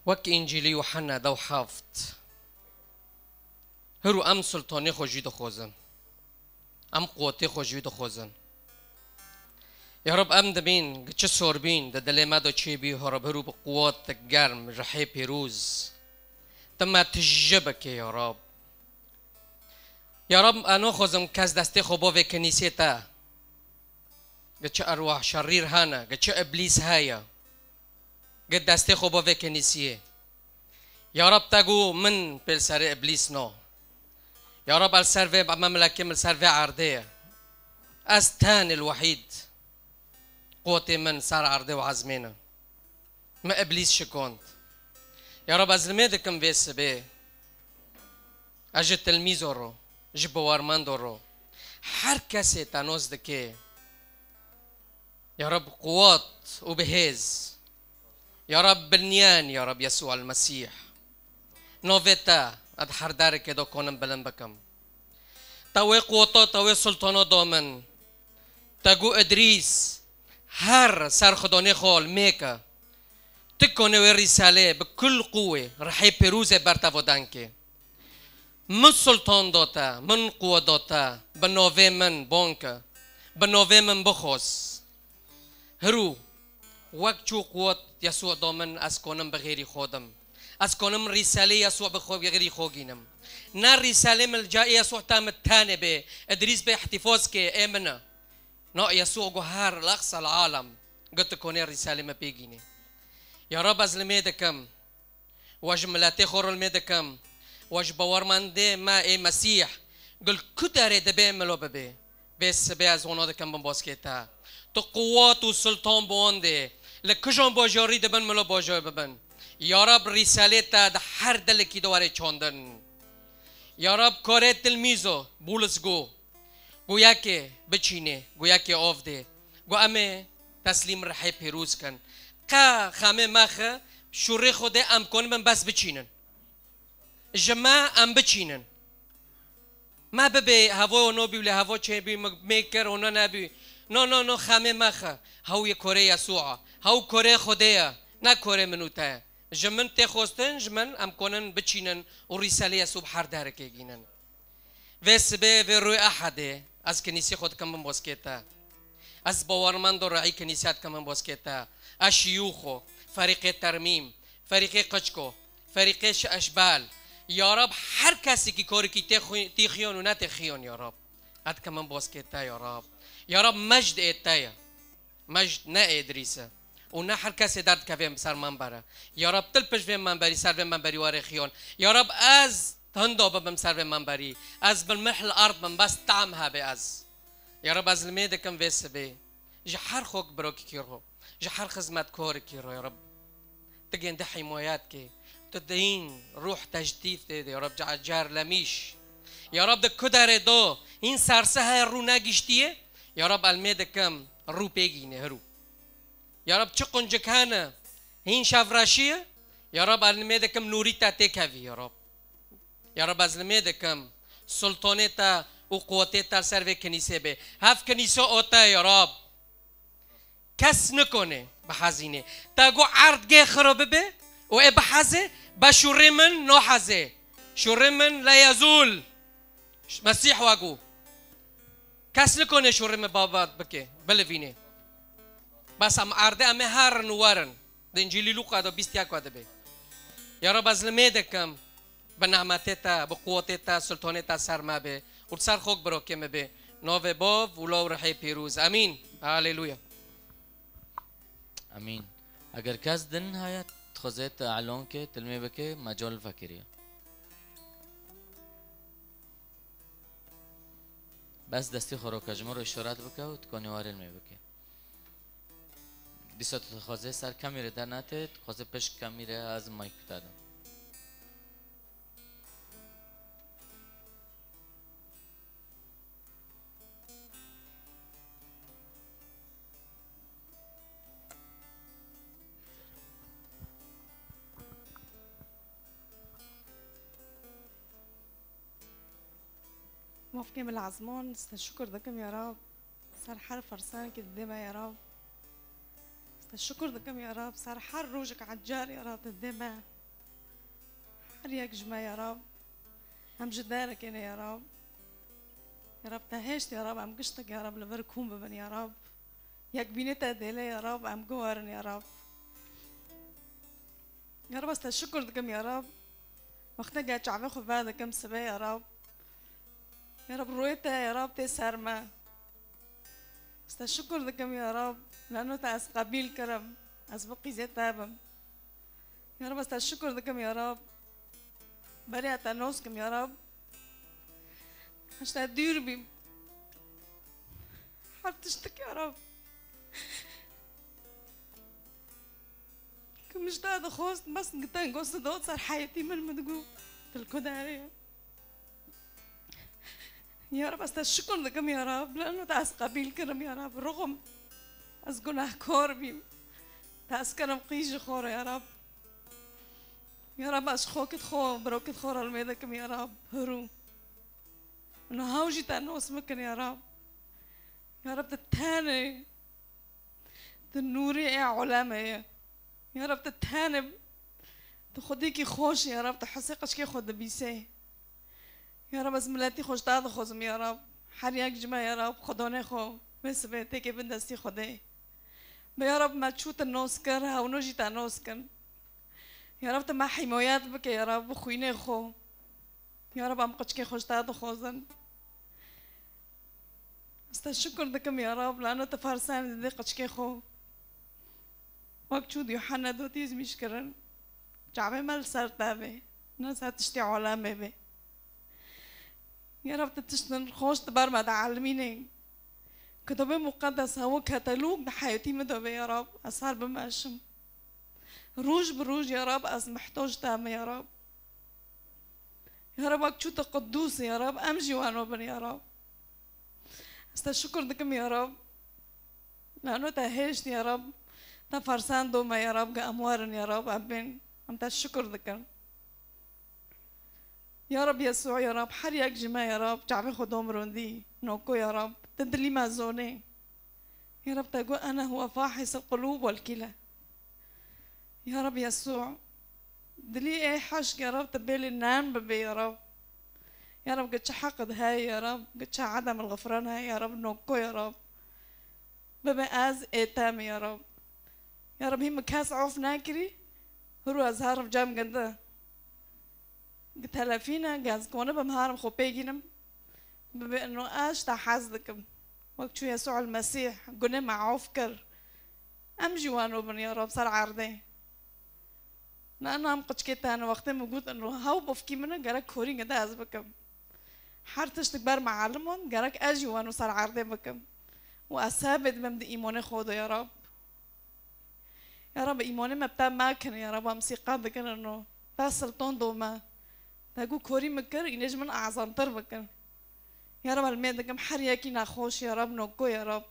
Wek Încîlî Yuhanna dew heft. Hirû em sultanê xwe jî dixwazin. Em quwetê xwe jî dixwazin. Ya Rab, em dibîn, gi çi sorbîn di dilê me de çêbî, ya Rab, hirû bi quwet germ, rihê pîroz. Tu me tije bike, ya Rab. Ya Rab, ez naxwazim kes destê xwe bo vê kenîsê te. Gi çi erwah şerîr hene, gi çi iblîs heye. Gi destê xwe bo vê kenîsiyê. Ya Rab, te got min pê li serê iblîs no. Ya Rab, el ser vê memlekê min, li ser vê erdê ye. Ez tenê l-wehîd. Quwetê min ser erdê û ezmê ne. Me iblîs şikand. Ya Rab, ez limê dikim vê sibê. Ez ji tilmîzo ro, ji bawermendo ro. Her kesê te nos dike. Ya Rab, quwet û bi hêz. Ya Rab, binyen, ya Rab, Yesû el-Mesîh. Navê te, ez her derekê de konim bilind bikim. Te wê quweta, te wê sultana da min. Te got Idrîs, her serxwedanê xwe mêke. Tu konê wê rîsalê bi kul quwê, rihê pêrûzê ber te vo dengê. Min sultan da te, min quwet da te, bi navê min bonke, bi navê min bixwaz. Hirû, wek çû quwet Yesû da min, ez konim bi xêrî xwe dim. Ez konim rîsalê Yesû bi xwe, bi xêrî xwe gînim. Ne rîsalê min li ca Yesû te min tenê bê, Idrîs bê ihtifaz ke, ê min e. Na Yesû got her leqsel alem, got tu konê rîsalê min pê gînê. Ya Rab, ez limê dikim. We ji miletê xwe re limê dikim. We ji bawermendê me ê Mesîh, gul ku derê dibe milo bibe. Vê sibê ez wana dikim bin boskê te. Tu quwat û sultan bi wan dê. Li kijan bajarî dibin milo bajar bibin. Ya Rab, rîsalê te di her dilekî de were çandin. Ya Rab, karê tilmîzo, Bûlis got. Got yekê biçînê, got yekê av dê. Got em ê teslîm rihê pêrûz kin. Qe xemê mexe, şûrê Xwedê em konibin bes biçînin. Ji me em biçînin. Me bibê hevo no bî lê hevo çêbî, me, me kir û ne nebî. No, no, no, xemê mexe. Hew yê korê Yesû a. Hew korê Xwedê ye. Ne korê min û te ye. Ji min tê xwestin, ji min em konin biçînin û rîselê Yesû bi her derekê gînin. Vê sibê, vê rûyê Ehedê, ez kenîsê xwe dikim bin boskê te. Ez bawermendo reî kenîsê dikim bin boskê te. Ez şiyûxo, ferîqê termîm, ferîqê qiçko, ferîqê şi eşbel. Ya Rab, her kesekî korikî tê xwi-, tê xiyon û ne tê xiyon, ya Rab. Ez dikim bin boskê te, ya Rab. Ya Rab, mejd ê te ye. Mejd ne Îdrîs e. Û ne her kesê derdikevê ser membere. Ya Rab, til pişt vê memberî, ser vê memberî were xiyon. Ya Rab, ez hinda bibim ser vê memberî. Ez bil mihl ard bim, bes tam hebe ez. Ya Rab, ez limê dikim vê sibê. Ji her xok birokîkî ro, ji her xizmetkorikî ro, ya Rab. Tu gêndi hîmayet kê. Tu dîn, ruh tejdîd tê de, ya Rab, ca-, car lemîş. Ya Rab, di ku derê do, hîn serse heye rû negiştiye. Ya Rab, ez limê dikim, rû pê gîne, hirû. Ya Rab, çi quncik hene, hîn şevreşî ye. Ya Rab, ez limê dikim, nûrî te têkevî, ya Rab. Ya Rab, ez limê dikim, sultanê te û quwetê te ser vê kenîsê bê. Hev kenîse o te, ya Rab. Kes nikone bihezînê. Te got erd gê xiro bibe û ê bihezê, be şûrê min nahezê. Şûrê min le yezûl. Mesîh we got. Kes nikone şûrê min babat bike, bilivîne. Bes em erdê em ê herin û werin. Di Încîlî Lûqa de bîst yek ve dibe. Ya Rab, ez limê dikim, bi nehmetê te, bi quwetê te, sultanê te ser me be û li ser xok birokê me be. Navê Bav û Law Rihê Pîroz. Emîn. Haleluya. Emîn. Eger kes din heye, dixwaze te elon ke, tilmê bike, mecal vekiriye. Bes destî xwe roke, ji min re îşaret bike û tu konî warê limê bike. Dîsa tu dixwazê ser kamîrê dernatê, dixwazê pêş kamîrê ez mayku te dim. Mafkê min lazim on, ez te şikir dikim ya Rab. Ser her fersankê didê me ya Rab. Ez te şikir dikim ya Rab. Ser her rojek ecar ya Rab didê me. Her yek ji me ya Rab. Em ji derekê ne ya Rab. Ya Rab te hêşt ya Rab, em giştek ya Rab li vir kom bibin ya Rab. Yek bînê te dêle ya Rab, em guherin ya Rab. Ya Rab, ez te şikir dikim ya Rab. Wexteke çavê xwe vedikim sibê ya Rab. Ya Rab, rûyê te ya Rab tê ser me. Ez te şikir dikim ya Rab. Lano te ez qebîl kirim. Ez bi qîzê te bim. Ya Rab, ez te şikir dikim ya Rab. Beriya te nos kim ya Rab. Ez te dûr bîm. Her tiştik ya Rab. Ku min ji te dixwest, bes giten got, sidot ser heyetî min, min digot, tu li ku derê ye? Ya Rab, ez te şikir dikim ya Rab, lano te ez qebîl kirim ya Rab, ruxim. Ez gunehkar bîm. Te ez kirim qîz ji xwe re ya Rab. Ya Rab, ez xokit xwe, birokit xwe re li wê dikim ya Rab, hirû. Niha jî te nos bikin ya Rab. Ya Rab, tu tenê. Tu nûrê ê olemê ye. Ya Rab, tu tenê, tu xwedêkî xweş, ya Rab, tu hisê qeçkê xwe dibîsê. Ya Rab, ez miletî xwe ji te dixwazim, ya Rab. Her yek ji me, ya Rab, xwedonê xwe, vê sibê têkê bin destî Xwedê. Be ya Rab, me çû tu nos kir, hewno jî te nos kin. Ya Rab, tu me hîmayet bike, ya Rab, bi xwînê xwe. Ya Rab, em qeçkê xwe ji te dixwazin. Ez te şikir dikim ya Rab, lano tu fersanê didê qeçkê xwe. Wek çû di Yuhanna dotî zmîş kirin. Çavê me li ser te bê, ne ser tiştê olemê bê. Ya Rab, tu tiştin xweş di ber me de elimînê. Kitabê Muqeddes hewe ketelûk di heyetî min de bê ya Rab, ez her bimeşim. Roj bi roj ya Rab, ez mihtoc te me ya Rab. Ya Rab, wek çû tu qudûs ya Rab, em jî wano bin ya Rab. Ez te şikir dikim ya Rab. Lano te hêşt ya Rab. Te fersan do me ya Rab, ge em werin ya Rab, em bên. Em te şikir dikin. Ya Rab Yesû ya Rab, her yek ji me ya Rab, çavê xwe dom rondî. Noko ya Rab, tu dilî me zonê. Ya Rab, te got, "Ene huwe fahis el-qulûb wel-kile." Ya Rab Yesû, dilî ê hişk ya Rab, te bêlê nan bibe ya Rab. Ya Rab, ge çi heqid heye ya Rab, ge çi edem el-xifran heye ya Rab, noko ya Rab. Bibe ez ê te me ya Rab. Ya Rab, hîn min kes of nekirî, hiru ez herim cem ginde. Gi telefîne, gi ez konibim herim xwe pê gînim. Bibe ino ez ji te hez dikim. Wek çû Yesû el Mesîh gunê me of kir. Em jî wano bin ya Rab ser erdê. Na, na, em qiçkê te ne. Wextê min got ino hew bifkî min e, gerek korî ginde ez bikim. Her tiştik ber me elim on, gerek ez jî wano ser erdê bikim. Û ez sebê dibim di îmonê xwe de ya Rab. Ya Rab, îmanê me bi te mekin, ya Rab, em sîqet dikin ino. Te silton do me. Te ku korî min kir, înê ji min ezamtir bikin. Ya Rab, ez lê dikim her yekî nexweş, ya Rab, noko, ya Rab.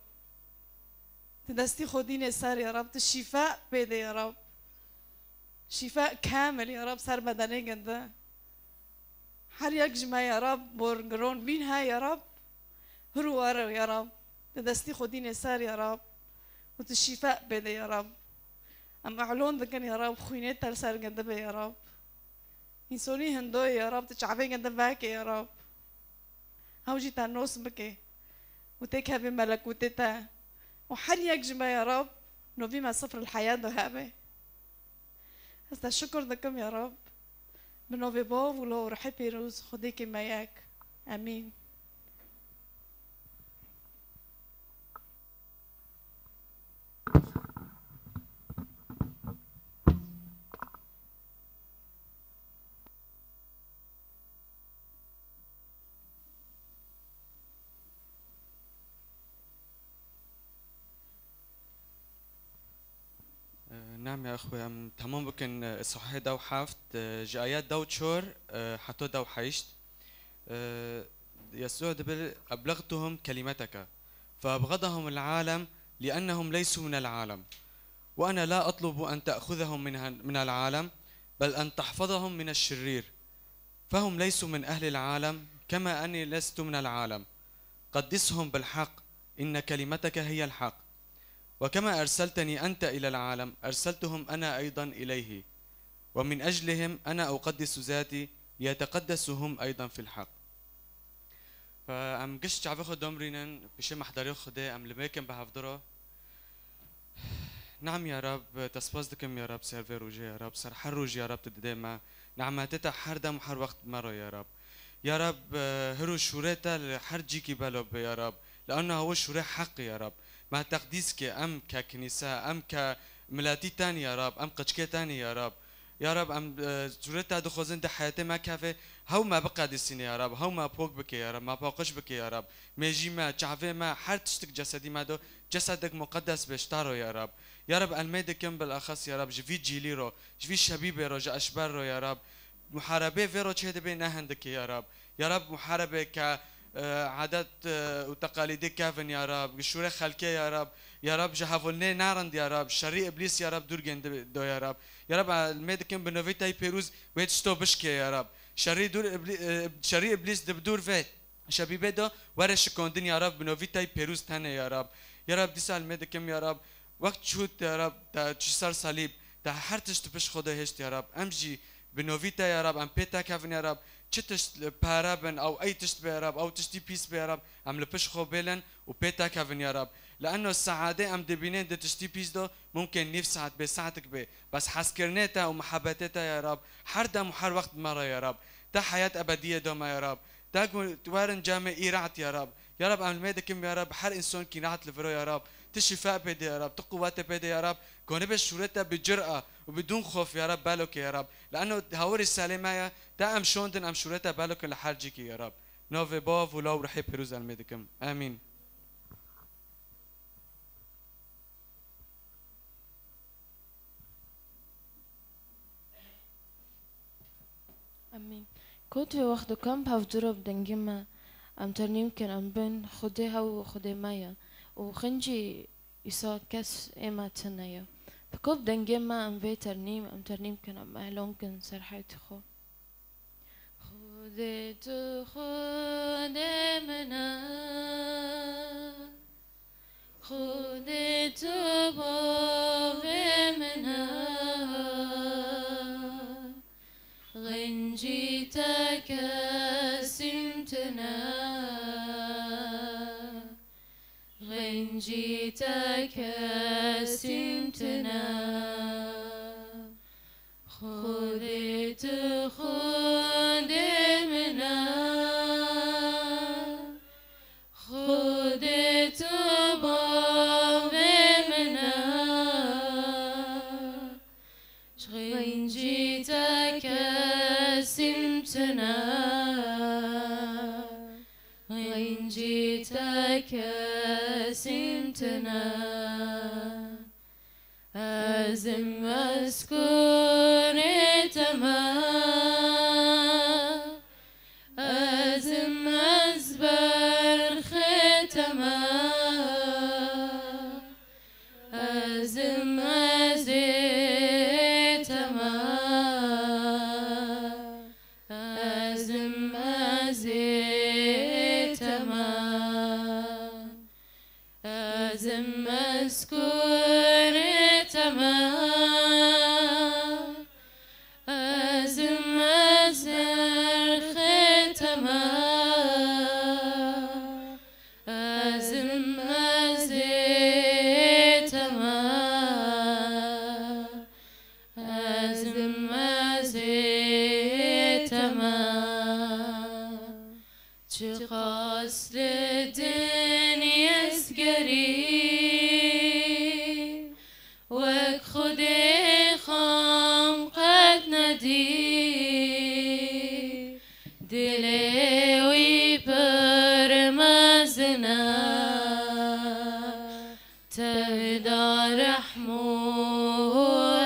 Tu destî xwe dînê ser, ya Rab, tu şîfe pê de, ya Rab. Şîfe kamil, ya Rab, ser bedenê ginde. Her yek ji me ya Rab, bor giron bîn he ya Rab, hir û were ya Rab, di destî xwe dînê ser ya Rab, û tu şîfe bêde ya Rab. Em elon dikin ya Rab, xwînê te li ser gindi be ya Rab. Însonî hindoyê ya Rab, tu çavê gindi veke ya Rab. Hew jî te nos bike û têkevê melekûtê te û her yek ji me ya Rab, novî me sifr el heya do hebe. Ez te şikir dikim ya Rab. Bi novê Bav û Lo û Ruhê Pîroz, Xwedêkê me yek. Emîn. نعم يا أخوة، أم تمام بكن، آه، إصحاح داو حافت، آه، جايات داو تشور، آه، حتى داو حيشت. آه، يسوع دبل: "أبلغتهم كلمتك، فأبغضهم العالم لأنهم ليسوا من العالم. وأنا لا أطلب أن تأخذهم من، من العالم، بل أن تحفظهم من الشرير. فهم ليسوا من أهل العالم، كما أني لست من العالم. قدسهم بالحق، إن كلمتك هي الحق. وكما أرسلتني أنت إلى العالم، أرسلتهم أنا أيضا إليه. ومن أجلهم أنا أقدس ذاتي، ليتقدسوا هم أيضا في الحق." Em giş çavê xwe domrînin, pişê mehdarê Xwedê em li mêkin bi hevdiro. Nam ya Rab, te spas dikim ya Rab, ser vê rojê ya Rab, ser her rojê ya Rab tu didê me. Nimetê te her dem û her wext me re ya Rab. Ya Rab, hir û şûrê te li her cîkî belo be ya Rab. Li ena hewe şûrê heq ya Rab. Me teqdîs ke em ke kinîse, em ke miletî tenê ya Rab, em qiçkê tenê ya Rab. Ya Rab, em, e, cûrê te dixwazin di heyetê me keve, hew me biqedisîne ya Rab, hew me pok bike ya Rab, me paqij bike ya Rab. Mêjî me, çavê me, her tiştik cesedî me do, cesedek muqeddes be ji te ro ya Rab. Ya Rab, em mêd dikim bilexas ya Rab, ji vî cîlî ro, ji vî şebîbê ro, ji eşber ro ya Rab. Muharebê vê ro çê dibe ne hindikê ya Rab. Ya Rab, muharebe ke, e, adet, e, û teqalîdê kevin ya Rab, şûrê xelkê ya Rab, ya Rab, ji hevolnê narind ya Rab, şerî îblîs ya Rab dûr gêndi do ya Rab. Ya Rab, em mêd dikin bi novî tey pêrûz wê tişto bişkê ya Rab. Şerî dûr îblî-, e, şerî îblîs di bi dûr vê şebîbê do were şikondin ya Rab, bi novî tey pêrûz tenê ya Rab. Ya Rab, dîsa em mêd dikim ya Rab, wext çût ya Rab, te çi ser salîb, te her tişt pişt xwe de hêşt ya Rab. Em jî bi novî te ya Rab, em pê te kevin ya Rab. Çi tişt li pere bin, ew ey tişt be ya Rab, ew tiştî pîs be ya Rab, em li pişt xwe bêlin û pê te kevin ya Rab. Li eno saetê em dibînin di tiştî pîs de, mumkin nîv saet be, saetik be. Bes hezkirinê te û muhabbetê te ya Rab, her dem û her wext me re ya Rab. Te heyat ebediyê da me ya Rab. Te gu-, werin cemê îrat ya Rab. Ya Rab, em li me dikim ya Rab, her însan kî rahat li viro ya Rab. Tu şîfa pê de ya Rab, tu quwetê pê de ya Rab. Ku nibe şûrê te bi cura û bidûn xof ya Rab, belo ke ya Rab. Li eno hawirî salê me ya, te em şondin, em şûrê te belo ke li her cîkî ya Rab. Navê Bav û Law û Ruhê Pîroz em me dikim. Amîn. Amîn. Kot vê wext dikan bi hevdû re bi dengê me em ternîm kin, em bin Xwedê hew û Xwedê me ye û xincî Îsa kes ê me tune ye. Bi kop dengê me em vê ternîm, em ternîm kin, em elon kin ser heytê xwe. Xwedê tu Xwedê min e. Xwedê tu bavê min e, xincî te kesîm tune, xincî te kesîm tune. Xwedê tu Xwedê min e, Xwedê tu bavê min e, xincî te kesîm tune, xincî te kesîm tune. Ez im eskurê te me, ez im ez berxê te me, ez im ez ê te me, ez im ez ê te me. Ez im eskurê te me, ez im ez berxê te me, ez im ez ê te me, ez im ez ê te me. Çiqas li dinyê ez gerî, wek Xwedê xam qet nedî. Dilê wî pir mezin e, tevda rehm û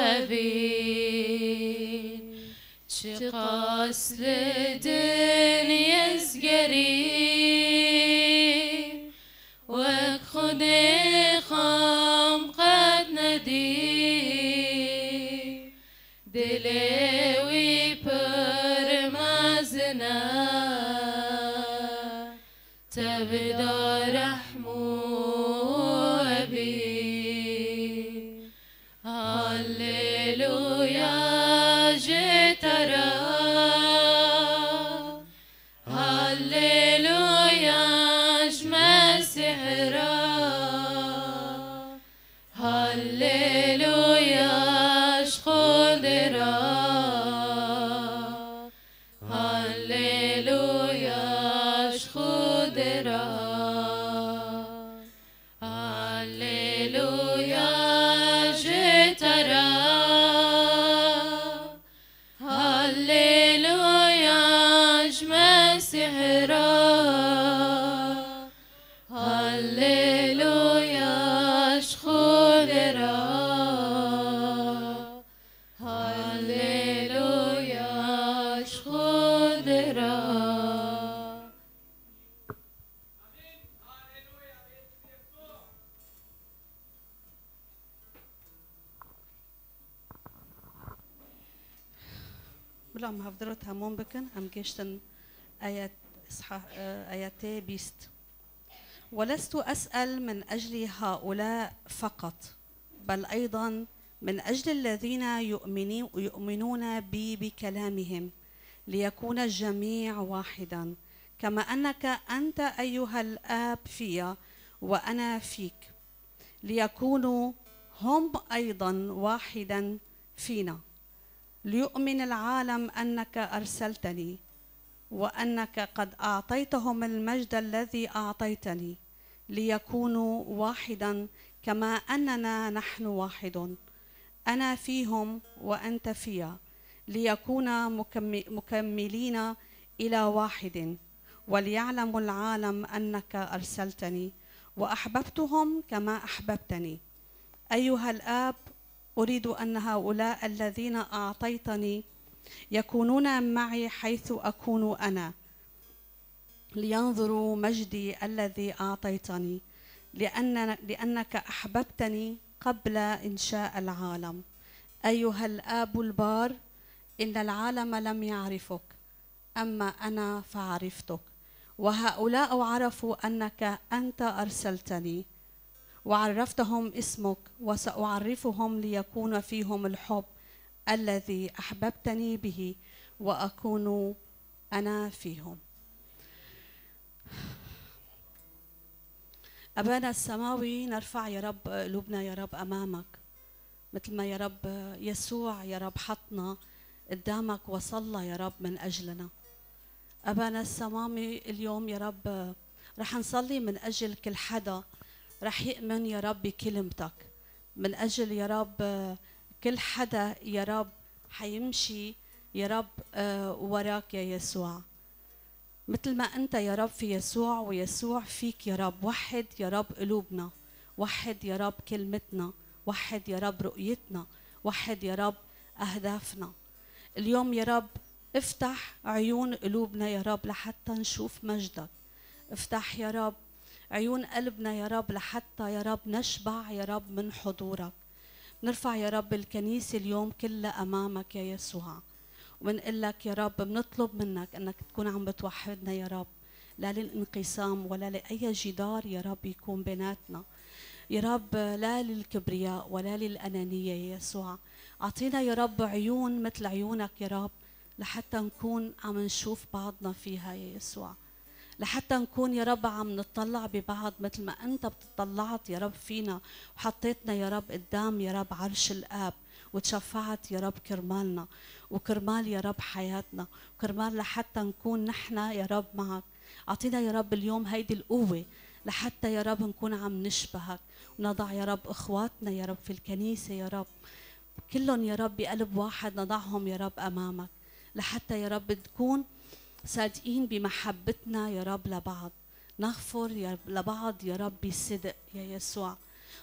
Çiqas li dinyê zgerî, wek Xwedê xam qet nedî. Dilê wî pir mezin e, tevda rehm û ebî. Halleluya ji te re, Halleluya ji Mesîh re, Halleluya ji Xwedê re, Halleluya ji Xwedê re. Halleluya ji te re, Halleluya ji Mesîh re, Halleluya ji Xwedê re, Halleluya ji Xwedê re. Bila em hevdiro temam bikin, em gêştin ayet, isha-, e, ayetê bîst. ولست أسأل من أجل هؤلاء فقط، بل أيضا من أجل الذين يؤمني-، يؤمنون بي بكلامهم، ليكون الجميع واحدا، كما أنك أنت أيها الآب في وأنا فيك، ليكونوا هم أيضا واحدا فينا، ليؤمن العالم أنك أرسلتني، وأنك قد أعطيتهم المجد الذي أعطيتني، ليكونوا واحدا كما أننا نحن واحد، أنا فيهم وأنت فيا، ليكونا مكم-، مكملين إلى واحد، وليعلم العالم أنك أرسلتني، وأحببتهم كما أحببتني. أيها الآب، أريد أن هؤلاء الذين أعطيتني يكونون معي حيث أكون أنا، لينظروا مجدي الذي أعطيتني، لأن-، لأنك أحببتني قبل إنشاء العالم. أيها الآب البار، إن العالم لم يعرفك، أما أنا فعرفتك، وهؤلاء عرفوا أنك أنت أرسلتني، وعرفتهم اسمك، وسأعرفهم ليكون فيهم الحب الذي أحببتني به، وأكون أنا فيهم. أبانا السماوي، نرفع يا رب قلوبنا يا رب أمامك، مثل ما يا رب يسوع يا رب حطنا قدامك وصلى يا رب من أجلنا. أبانا السماوي، اليوم يا رب رح نصلي من أجل كل حدا رح يؤمن يا رب بكلمتك، من أجل يا رب كل حدا يا رب حيمشي يا رب، آه، وراك يا يسوع. مثل ما أنت يا رب في يسوع، ويسوع فيك يا رب، وحد يا رب قلوبنا، وحد يا رب كلمتنا، وحد يا رب رؤيتنا، وحد يا رب أهدافنا. اليوم يا رب افتح عيون قلوبنا يا رب لحتى نشوف مجدك. افتح يا رب عيون قلبنا يا رب لحتى يا رب نشبع يا رب من حضورك. نرفع يا رب الكنيسة اليوم كلها أمامك يا يسوع، ومنقول لك يا رب، بنطلب منك إنك تكون عم بتوحدنا يا رب، لا للانقسام ولا لأي جدار يا رب يكون بيناتنا يا رب، لا للكبرياء ولا للأنانية يا يسوع. أعطينا يا رب عيون مثل عيونك يا رب، لحتى نكون عم نشوف بعضنا فيها يا يسوع، لحتى نكون يا رب عم نطلع ببعض مثل ما أنت بتطلعت يا رب فينا، وحطيتنا يا رب قدام يا رب عرش الآب، وتشفعت يا رب كرمالنا، وكرمال يا رب حياتنا، وكرمال لحتى نكون نحن يا رب معك. أعطينا يا رب اليوم هيدي القوة لحتى يا رب نكون عم نشبهك، ونضع يا رب إخواتنا يا رب في الكنيسة يا رب، كلهم يا رب بقلب واحد نضعهم يا رب أمامك، لحتى يا رب نكون صادقين بمحبتنا يا رب لبعض، نغفر يا رب لبعض يا رب بصدق يا يسوع.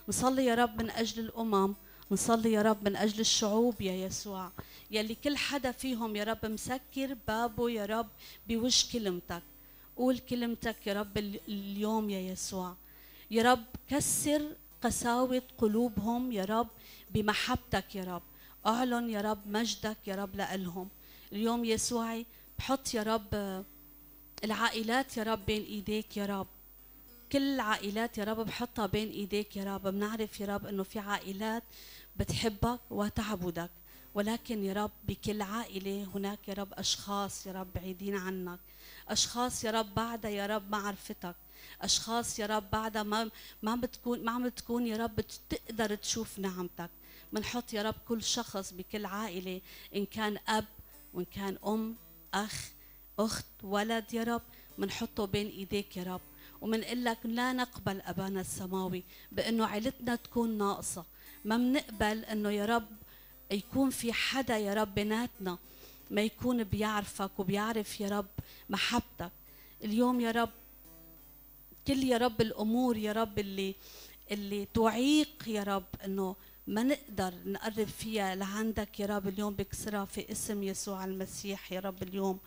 نصلي يا رب من أجل الأمم، نصلي يا رب من أجل الشعوب يا يسوع، يلي كل حدا فيهم يا رب مسكر بابه يا رب بوجه كلمتك. قول كلمتك يا رب ال-، اليوم يا يسوع. يا رب كسر قساوة قلوبهم يا رب بمحبتك يا رب. أعلن يا رب مجدك يا رب لإلهم. اليوم يسوعي بحط يا رب العائلات يا رب بين إيديك يا رب. كل العائلات يا رب بحطها بين إيديك يا رب. بنعرف يا رب إنه في عائلات بتحبك وتعبدك، ولكن يا رب بكل عائلة هناك يا رب أشخاص يا رب بعيدين عنك، أشخاص يا رب بعدها يا رب ما عرفتك، أشخاص يا رب بعدها ما، ما بتكون، ما عم تكون يا رب بتقدر تشوف نعمتك. منحط يا رب كل شخص بكل عائلة، إن كان أب، وإن كان أم، أخ، أخت، ولد يا رب، منحطه بين إيديك يا رب، ومنقول لك لا نقبل أبانا السماوي بأنه عيلتنا تكون ناقصة. ما منقبل إنه يا رب يكون في حدا يا رب بيناتنا ما يكون بيعرفك وبيعرف يا رب محبتك. اليوم يا رب كل يا رب الأمور يا رب اللي، اللي تعيق يا رب إنه ما نقدر نقرب فيها لعندك يا رب، اليوم بكسرها في اسم يسوع المسيح يا رب اليوم.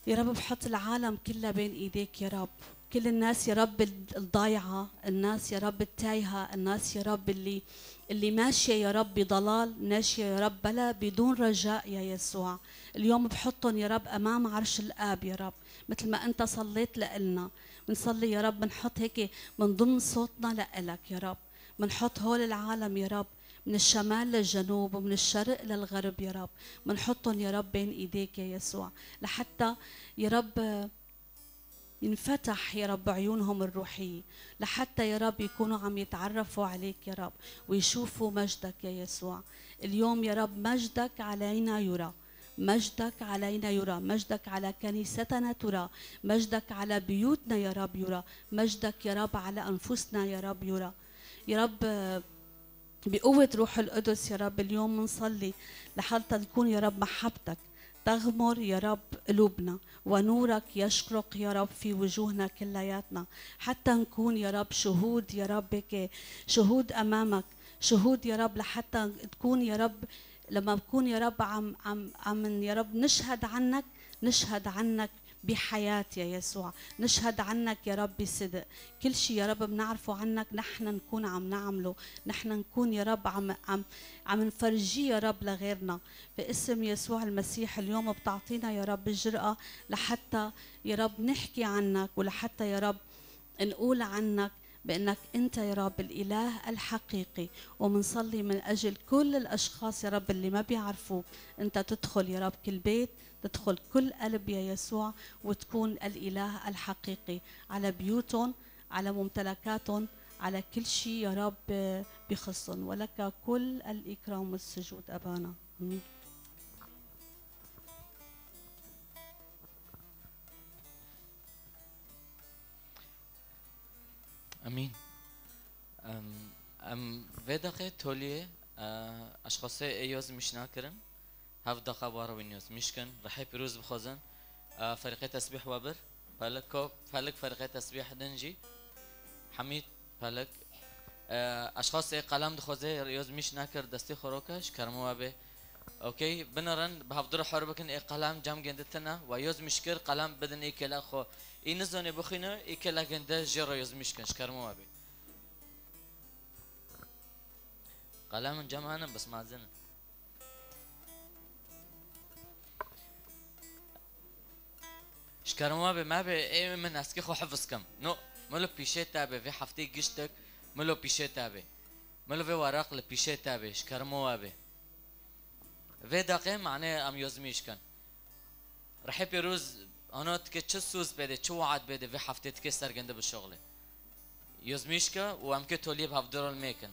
يا رب بحط العالم كلها بين إيديك يا رب، كل الناس يا رب ال-، الضايعة، الناس يا رب التايهة، الناس يا رب اللي، اللي ماشية يا رب بضلال، ماشية يا رب بلا بدون رجاء يا يسوع. اليوم بحطهم يا رب أمام عرش الآب يا رب، مثل ما أنت صليت لإلنا. منصلي يا رب، منحط هيك، منضم صوتنا لإلك يا رب، منحط هول العالم يا رب، من الشمال للجنوب ومن الشرق للغرب يا رب، منحطهم يا رب بين إيديك يا يسوع، لحتى يا رب ينفتح يا رب عيونهم الروحية، لحتى يا رب يكونوا عم يتعرفوا عليك يا رب، ويشوفوا مجدك يا يسوع. اليوم يا رب مجدك علينا يرى، مجدك علينا يرى، مجدك على كنيستنا ترى، مجدك على بيوتنا يا رب يرى، مجدك يا رب على أنفسنا يا رب يرى. يا رب، بقوة روح القدس يا رب اليوم منصلي لحتى تكون يا رب محبتك تغمر يا رب قلوبنا، ونورك يشرق يا رب في وجوهنا كلياتنا، حتى نكون يا رب شهود يا رب هيك، شهود أمامك، شهود يا رب لحتى تكون يا رب، لما بكون يا رب عم، عم، عم يا رب نشهد عنك، نشهد عنك بحياة يا يسوع، نشهد عنك يا رب بصدق. كل شي يا رب بنعرفه عنك نحن نكون عم نعمله، نحن نكون يا رب عم، عم، عم نفرجيه يا رب لغيرنا. في اسم يسوع المسيح اليوم بتعطينا يا رب الجرأة لحتى يا رب نحكي عنك، ولحتى يا رب نقول عنك بأنك أنت يا رب الإله الحقيقي، ومنصلي من أجل كل الأشخاص يا رب اللي ما بيعرفوك. أنت تدخل يا رب كل بيت، تدخل كل قلب يا يسوع، وتكون الإله الحقيقي على بيوتهم، على ممتلكاتهم، على كل شي يا رب بيخصهم، ولك كل الإكرام والسجود أبانا. آمين. Emîn. Em, em vê deqê toliyê, e, eşxasê ê yozmîş nakirin. Hev deqa wara wîn yozmîş kin. Rihê pîroz bixwazin. E, ferîqê tesbîh we bir. Pelik ko, pelik ferîqê tesbîh din jî. Hemî pelik. E, eşxas ê qelem dixwaze yozmîş nakir destê xwe roke, ji kermo we bê. Okey, binirin, bi hevdû re hor bikin, ê qelem cem gêndi tine, we yozmîş kir, qelem bidin ê kêlek xwe. Ê nizanê bixwîne, ê kêlek gêndi jê re yozmîş kin, ji kermo we bê. Qelemin cem henin, bes mezin in. Ji kerem we bê, me bê, ê min eskê xwe hifz kim. No, min li pîşê te bê, vê heftê giştek min li pîşê te bê. Min li vê weraq li pîşê te bê, ji kerem we bê. Vê deqê manê em yozmîş kin. Rihê pêroz, ana dike çi soz bêdê, çi wead bêdê, vê heftê dike sergende bi şoxlê. Yozmîş ke û em ke toliyê bi hevdû re li mêkin.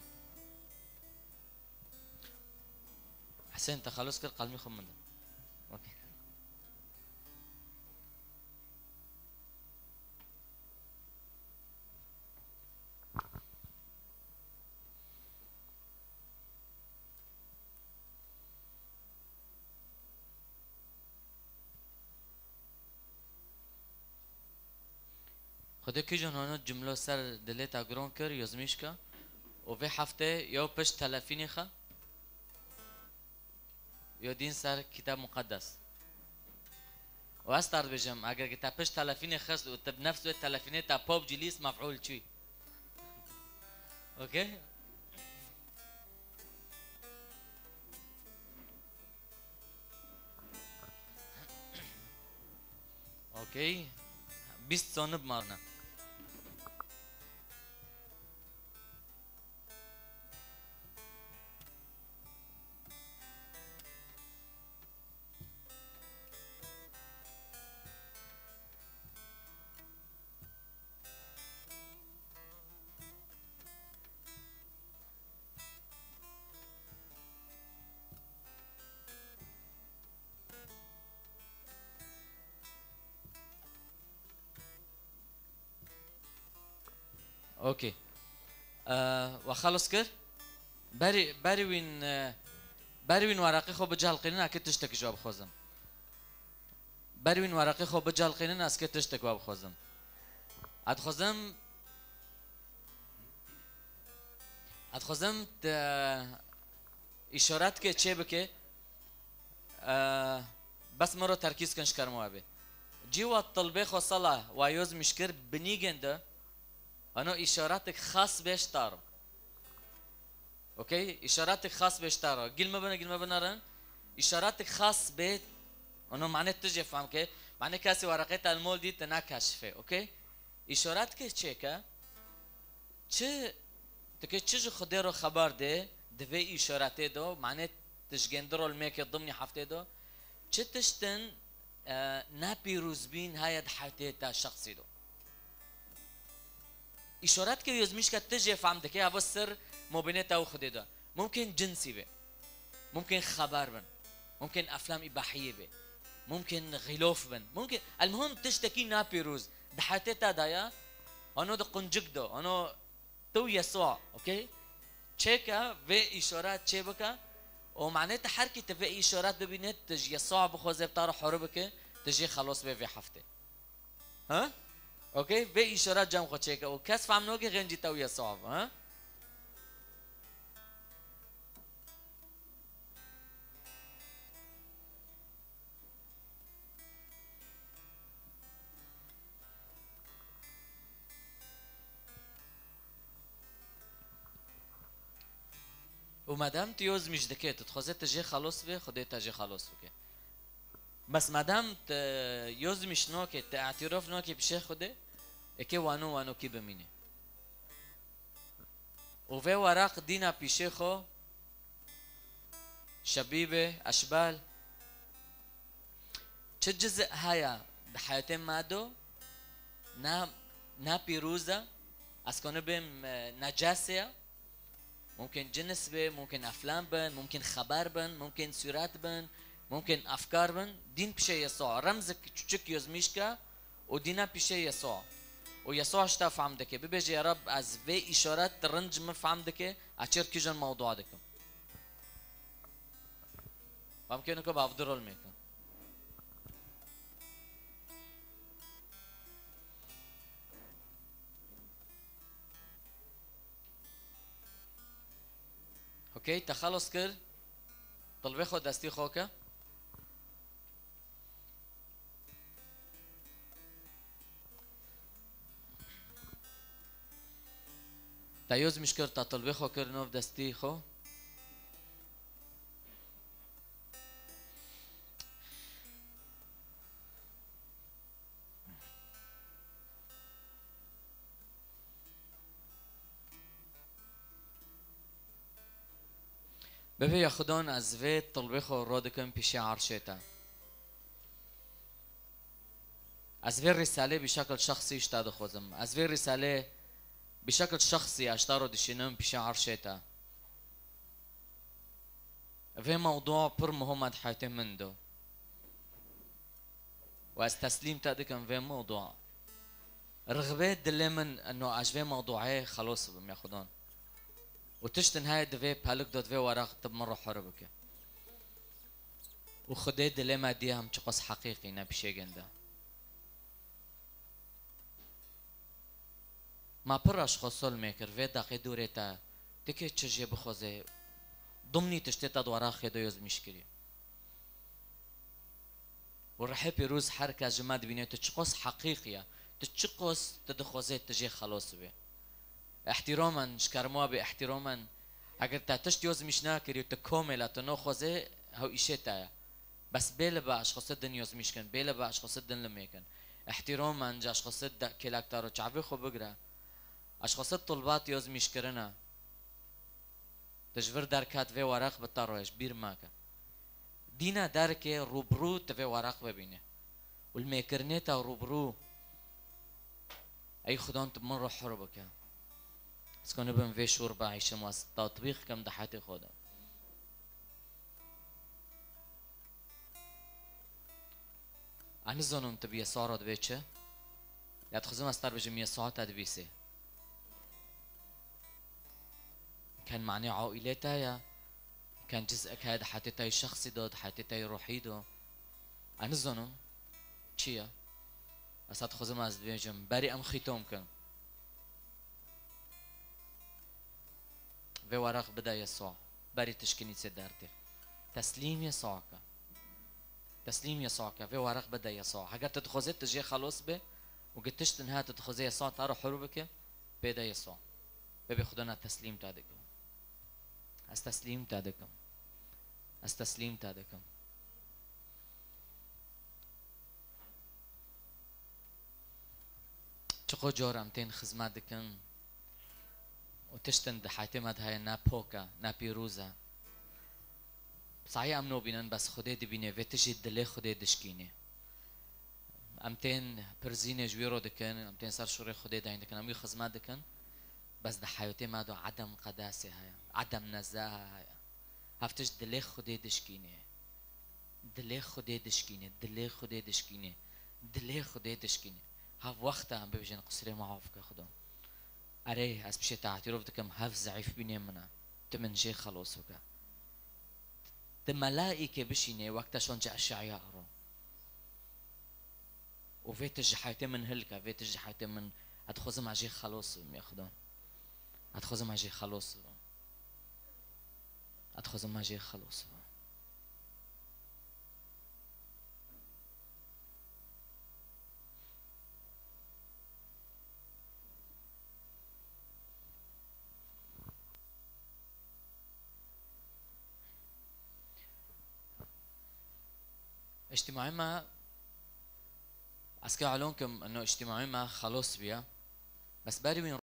Husên, texelus kir, qelmî xwe min de. Okey. Xwedê kîjan hona cumlo ser dilê te giron kir, yozmîş ke? Û vê heftê yo pişt telefînê xwe, yo dîn ser Kitab Muqeddes. Û ez te dibêjim, eger ki te pişt telefînê xist û te bi nefs wê telefînê te PUBG lîst, mef'ûl çûyî. Okey? Okey. Bîst sonib marne. Okey. Ee, we xelos kir? Berî, berî wîn, e, berî wîn weraqê xwe bicelqînin, eke tiştek ji we bixwazim. Berî wîn weraqê xwe bicelqînin, ez ke tiştek we bixwazim. Ez dixwazim, ez dixwazim te îşaretke çê bike, e, bes min ro terkîz kin ji kermo we bê. Cî we tilbê xwe sala we yozmîş kir, binîgên de, hano îşaretek xas bê ji te re. Okey? Îşaretek xas bê ji te re. Gil me bine, gil me binerin. Îşaretek xas bê, ono mane tu jê fehm ke. Mane kesî weraqê te li mol dî, te nakeşifê. Okey? Îşaretke çêke, çi, tu ke çi ji Xwedê re xeber dê, di vê îşaretê de, mane tu ji gêndi ro li mêke dimnî heftê de, çi tiştin, e, nepîrozbîn heye di heyatê te şexsî de. Îşaretke yozmîşke tu jê fehm dike, ev sir mobînê te û Xwedê de. Mumkin cinsî be. Mumkin xeber bin. Mumkin eflam îbahiyê be. Mumkin xîlof bin. Mumkin, elmuhim tiştekî napîroz. Di heyatê te de ya, hano di quncik de, hano tu û Yesûa, okey? Çêke vê îşaret çê bike, û manê te her kî tu vê îşaret bibîne, tu ji Yesûa bixwaze bi te re hore bike, tu jê xelos bê vê heftê. Ha? Okey? Vê îşaret cem xwe çêke û kes fehm nake xêncî te û Yesûa bû, ha? Û madem tu yozmîş dike, tu dixwaze tu jê xelos bê, Xwedê te jê xelos bike. Bes madem tu yozmîş nake, tu îtîrof nake pişê Xwedê, eke wano wanokî bimîne. Û vê weraq dîna pîşê xwe, şebîbe, eşbal, çi ciz heye di heyatê me do, ne, ne pîroz e, ez kanibêm, e, necasê ye. Mumkin cins be, mumkin eflam bin, mumkin xeber bin, mumkin sûret bin, mumkin efkar bin. Dîn pişê Yesûa. Remzik çûçik yozmîş ke û dîna pişê Yesûa. Û Yesûa ji te fehm dike. Bibêje, ya Reb, ez vê îşaret rind ji min fehm dike, ez çêr kîjan mewdûa dikim. Mumkin ku bi ev du rol mêkin. Okey, te xelos kir. Tilbê xwe destî xwe ke. Te yozmîş kir, te tilbê xwe kir, nov destî xwe. Bibê ya Xudan, ez vê tilbê xwe ro dikim pîşê erşê te. Ez vê rîsalê bi şekil şexsî ji te dixwazim. Ez vê rîsalê bi şekil şexsî ez ji te ro dişînim pîşê erşê te. Vê mewdûa pir muhim e di heyatê min de. Û ez teslîm te dikim vê mewdûa. Rixbê dilê min ino ez ji vê mewdûayê xelos bim ya Xudan. Û tiştin heye di vê pelik de, di vê weraq tu bi min re hore bike. Û Xwedê dilê me diye em çiqas heqîqî ne pişêgên de. Ma pir re ji xwe sol mêkir, vê deqê dûrê te Tikê çi jê bixwazê, dimnî tiştê te di weraxê de yozmîş kirî. Û rihê pîroz her kes ji me dibîne, tu çiqas heqîqî ye, tu çiqas tu dixwazê tu jê xelos bibê. Îhtîramen, ji kerem we bê îhtîramen, eger te tişt yozmîş nakirî û tu komêl e, tu naxwazê, hew îşê te ye. Bes bê li be eşxasê din yozmîş kin, bê li be eşxasê din limê kin. Îhtîramen ji eşxasê de kêlekdar û çavê xwe bigire. Eşxasê tulbat yozmîş kirine. Tu ji vir derket vê weraq bi te re ji bîr meke. Dîne derkê rûbirû tu vê weraq bibîne. Û li mêkirinê te rûbirû. Ey Xudan tu min re hur bike. Ez ku nibim vê şûr bieyşim, ez tatbîq kim di heyatê xwe de. Ez nizanim tu bi Yesûa re dibê çi? Ya dixwazim ez te re bêjim, Yesûa te dibîsê. Ken manê aîlê te ye, ken ciz'ek heye di heyatê te yê şexsî de, di heyatê te yê ruhî de. Ez nizanim çi ye. Ez te dixwazim ez dibêjim, berî em xîtom kin. Vê weraq bide Yesûa. Berî tu ji kinîsê dertê. Teslîm Yesûa ke. Teslîm Yesûa ke. Vê weraq bide Yesûa. Heger tu dixwazê tu jê xelos bê û gi tiştin heye tu dixwazê Yesûa te re hur bike, bêde Yesûa. Bibê Xudan, ez teslîm te dikim. Ez teslîm te dikim. Ez teslîm te dikim. Çiqo car em tên xizmet dikin û tiştin di heyatê me de heye ne pok e, ne pîroz e. Sahî em nobînin, bes Xwedê dibînê, vê tijî dilê Xwedê dişkînê. Em tên pirzînê ji wî re dikin, em tên ser şûrê Xwedê deyn dikin, em wî xizmet dikin. Bes di heyatê me de edem qedesê heye, edem nezehe heye. Hev tişt dilê Xwedê dişkînê. Dilê Xwedê dişkînê, dilê Xwedê dişkînê, dilê Xwedê dişkînê. Hev wext e em bibêjin, qusirê me af ke Xudo. Erê, ez piştê te îtiraf dikim, hev zeîfbînê min e. Tu min jê xelos bike. Ti melaîkê bişînê wek te şon ci eşeya ero. Û vê tişt ji heyatê min hilke, vê tişt ji heyatê min, ez dixwazim ez jê xelos bim, ya Xudo. Ez dixwazim ez jê xelos bim. Ez dixwazim ez jê xelos bim. Îctîmaê me, ez ke elon kim, ino îctîmaê me xelos bûye. Bes berî wî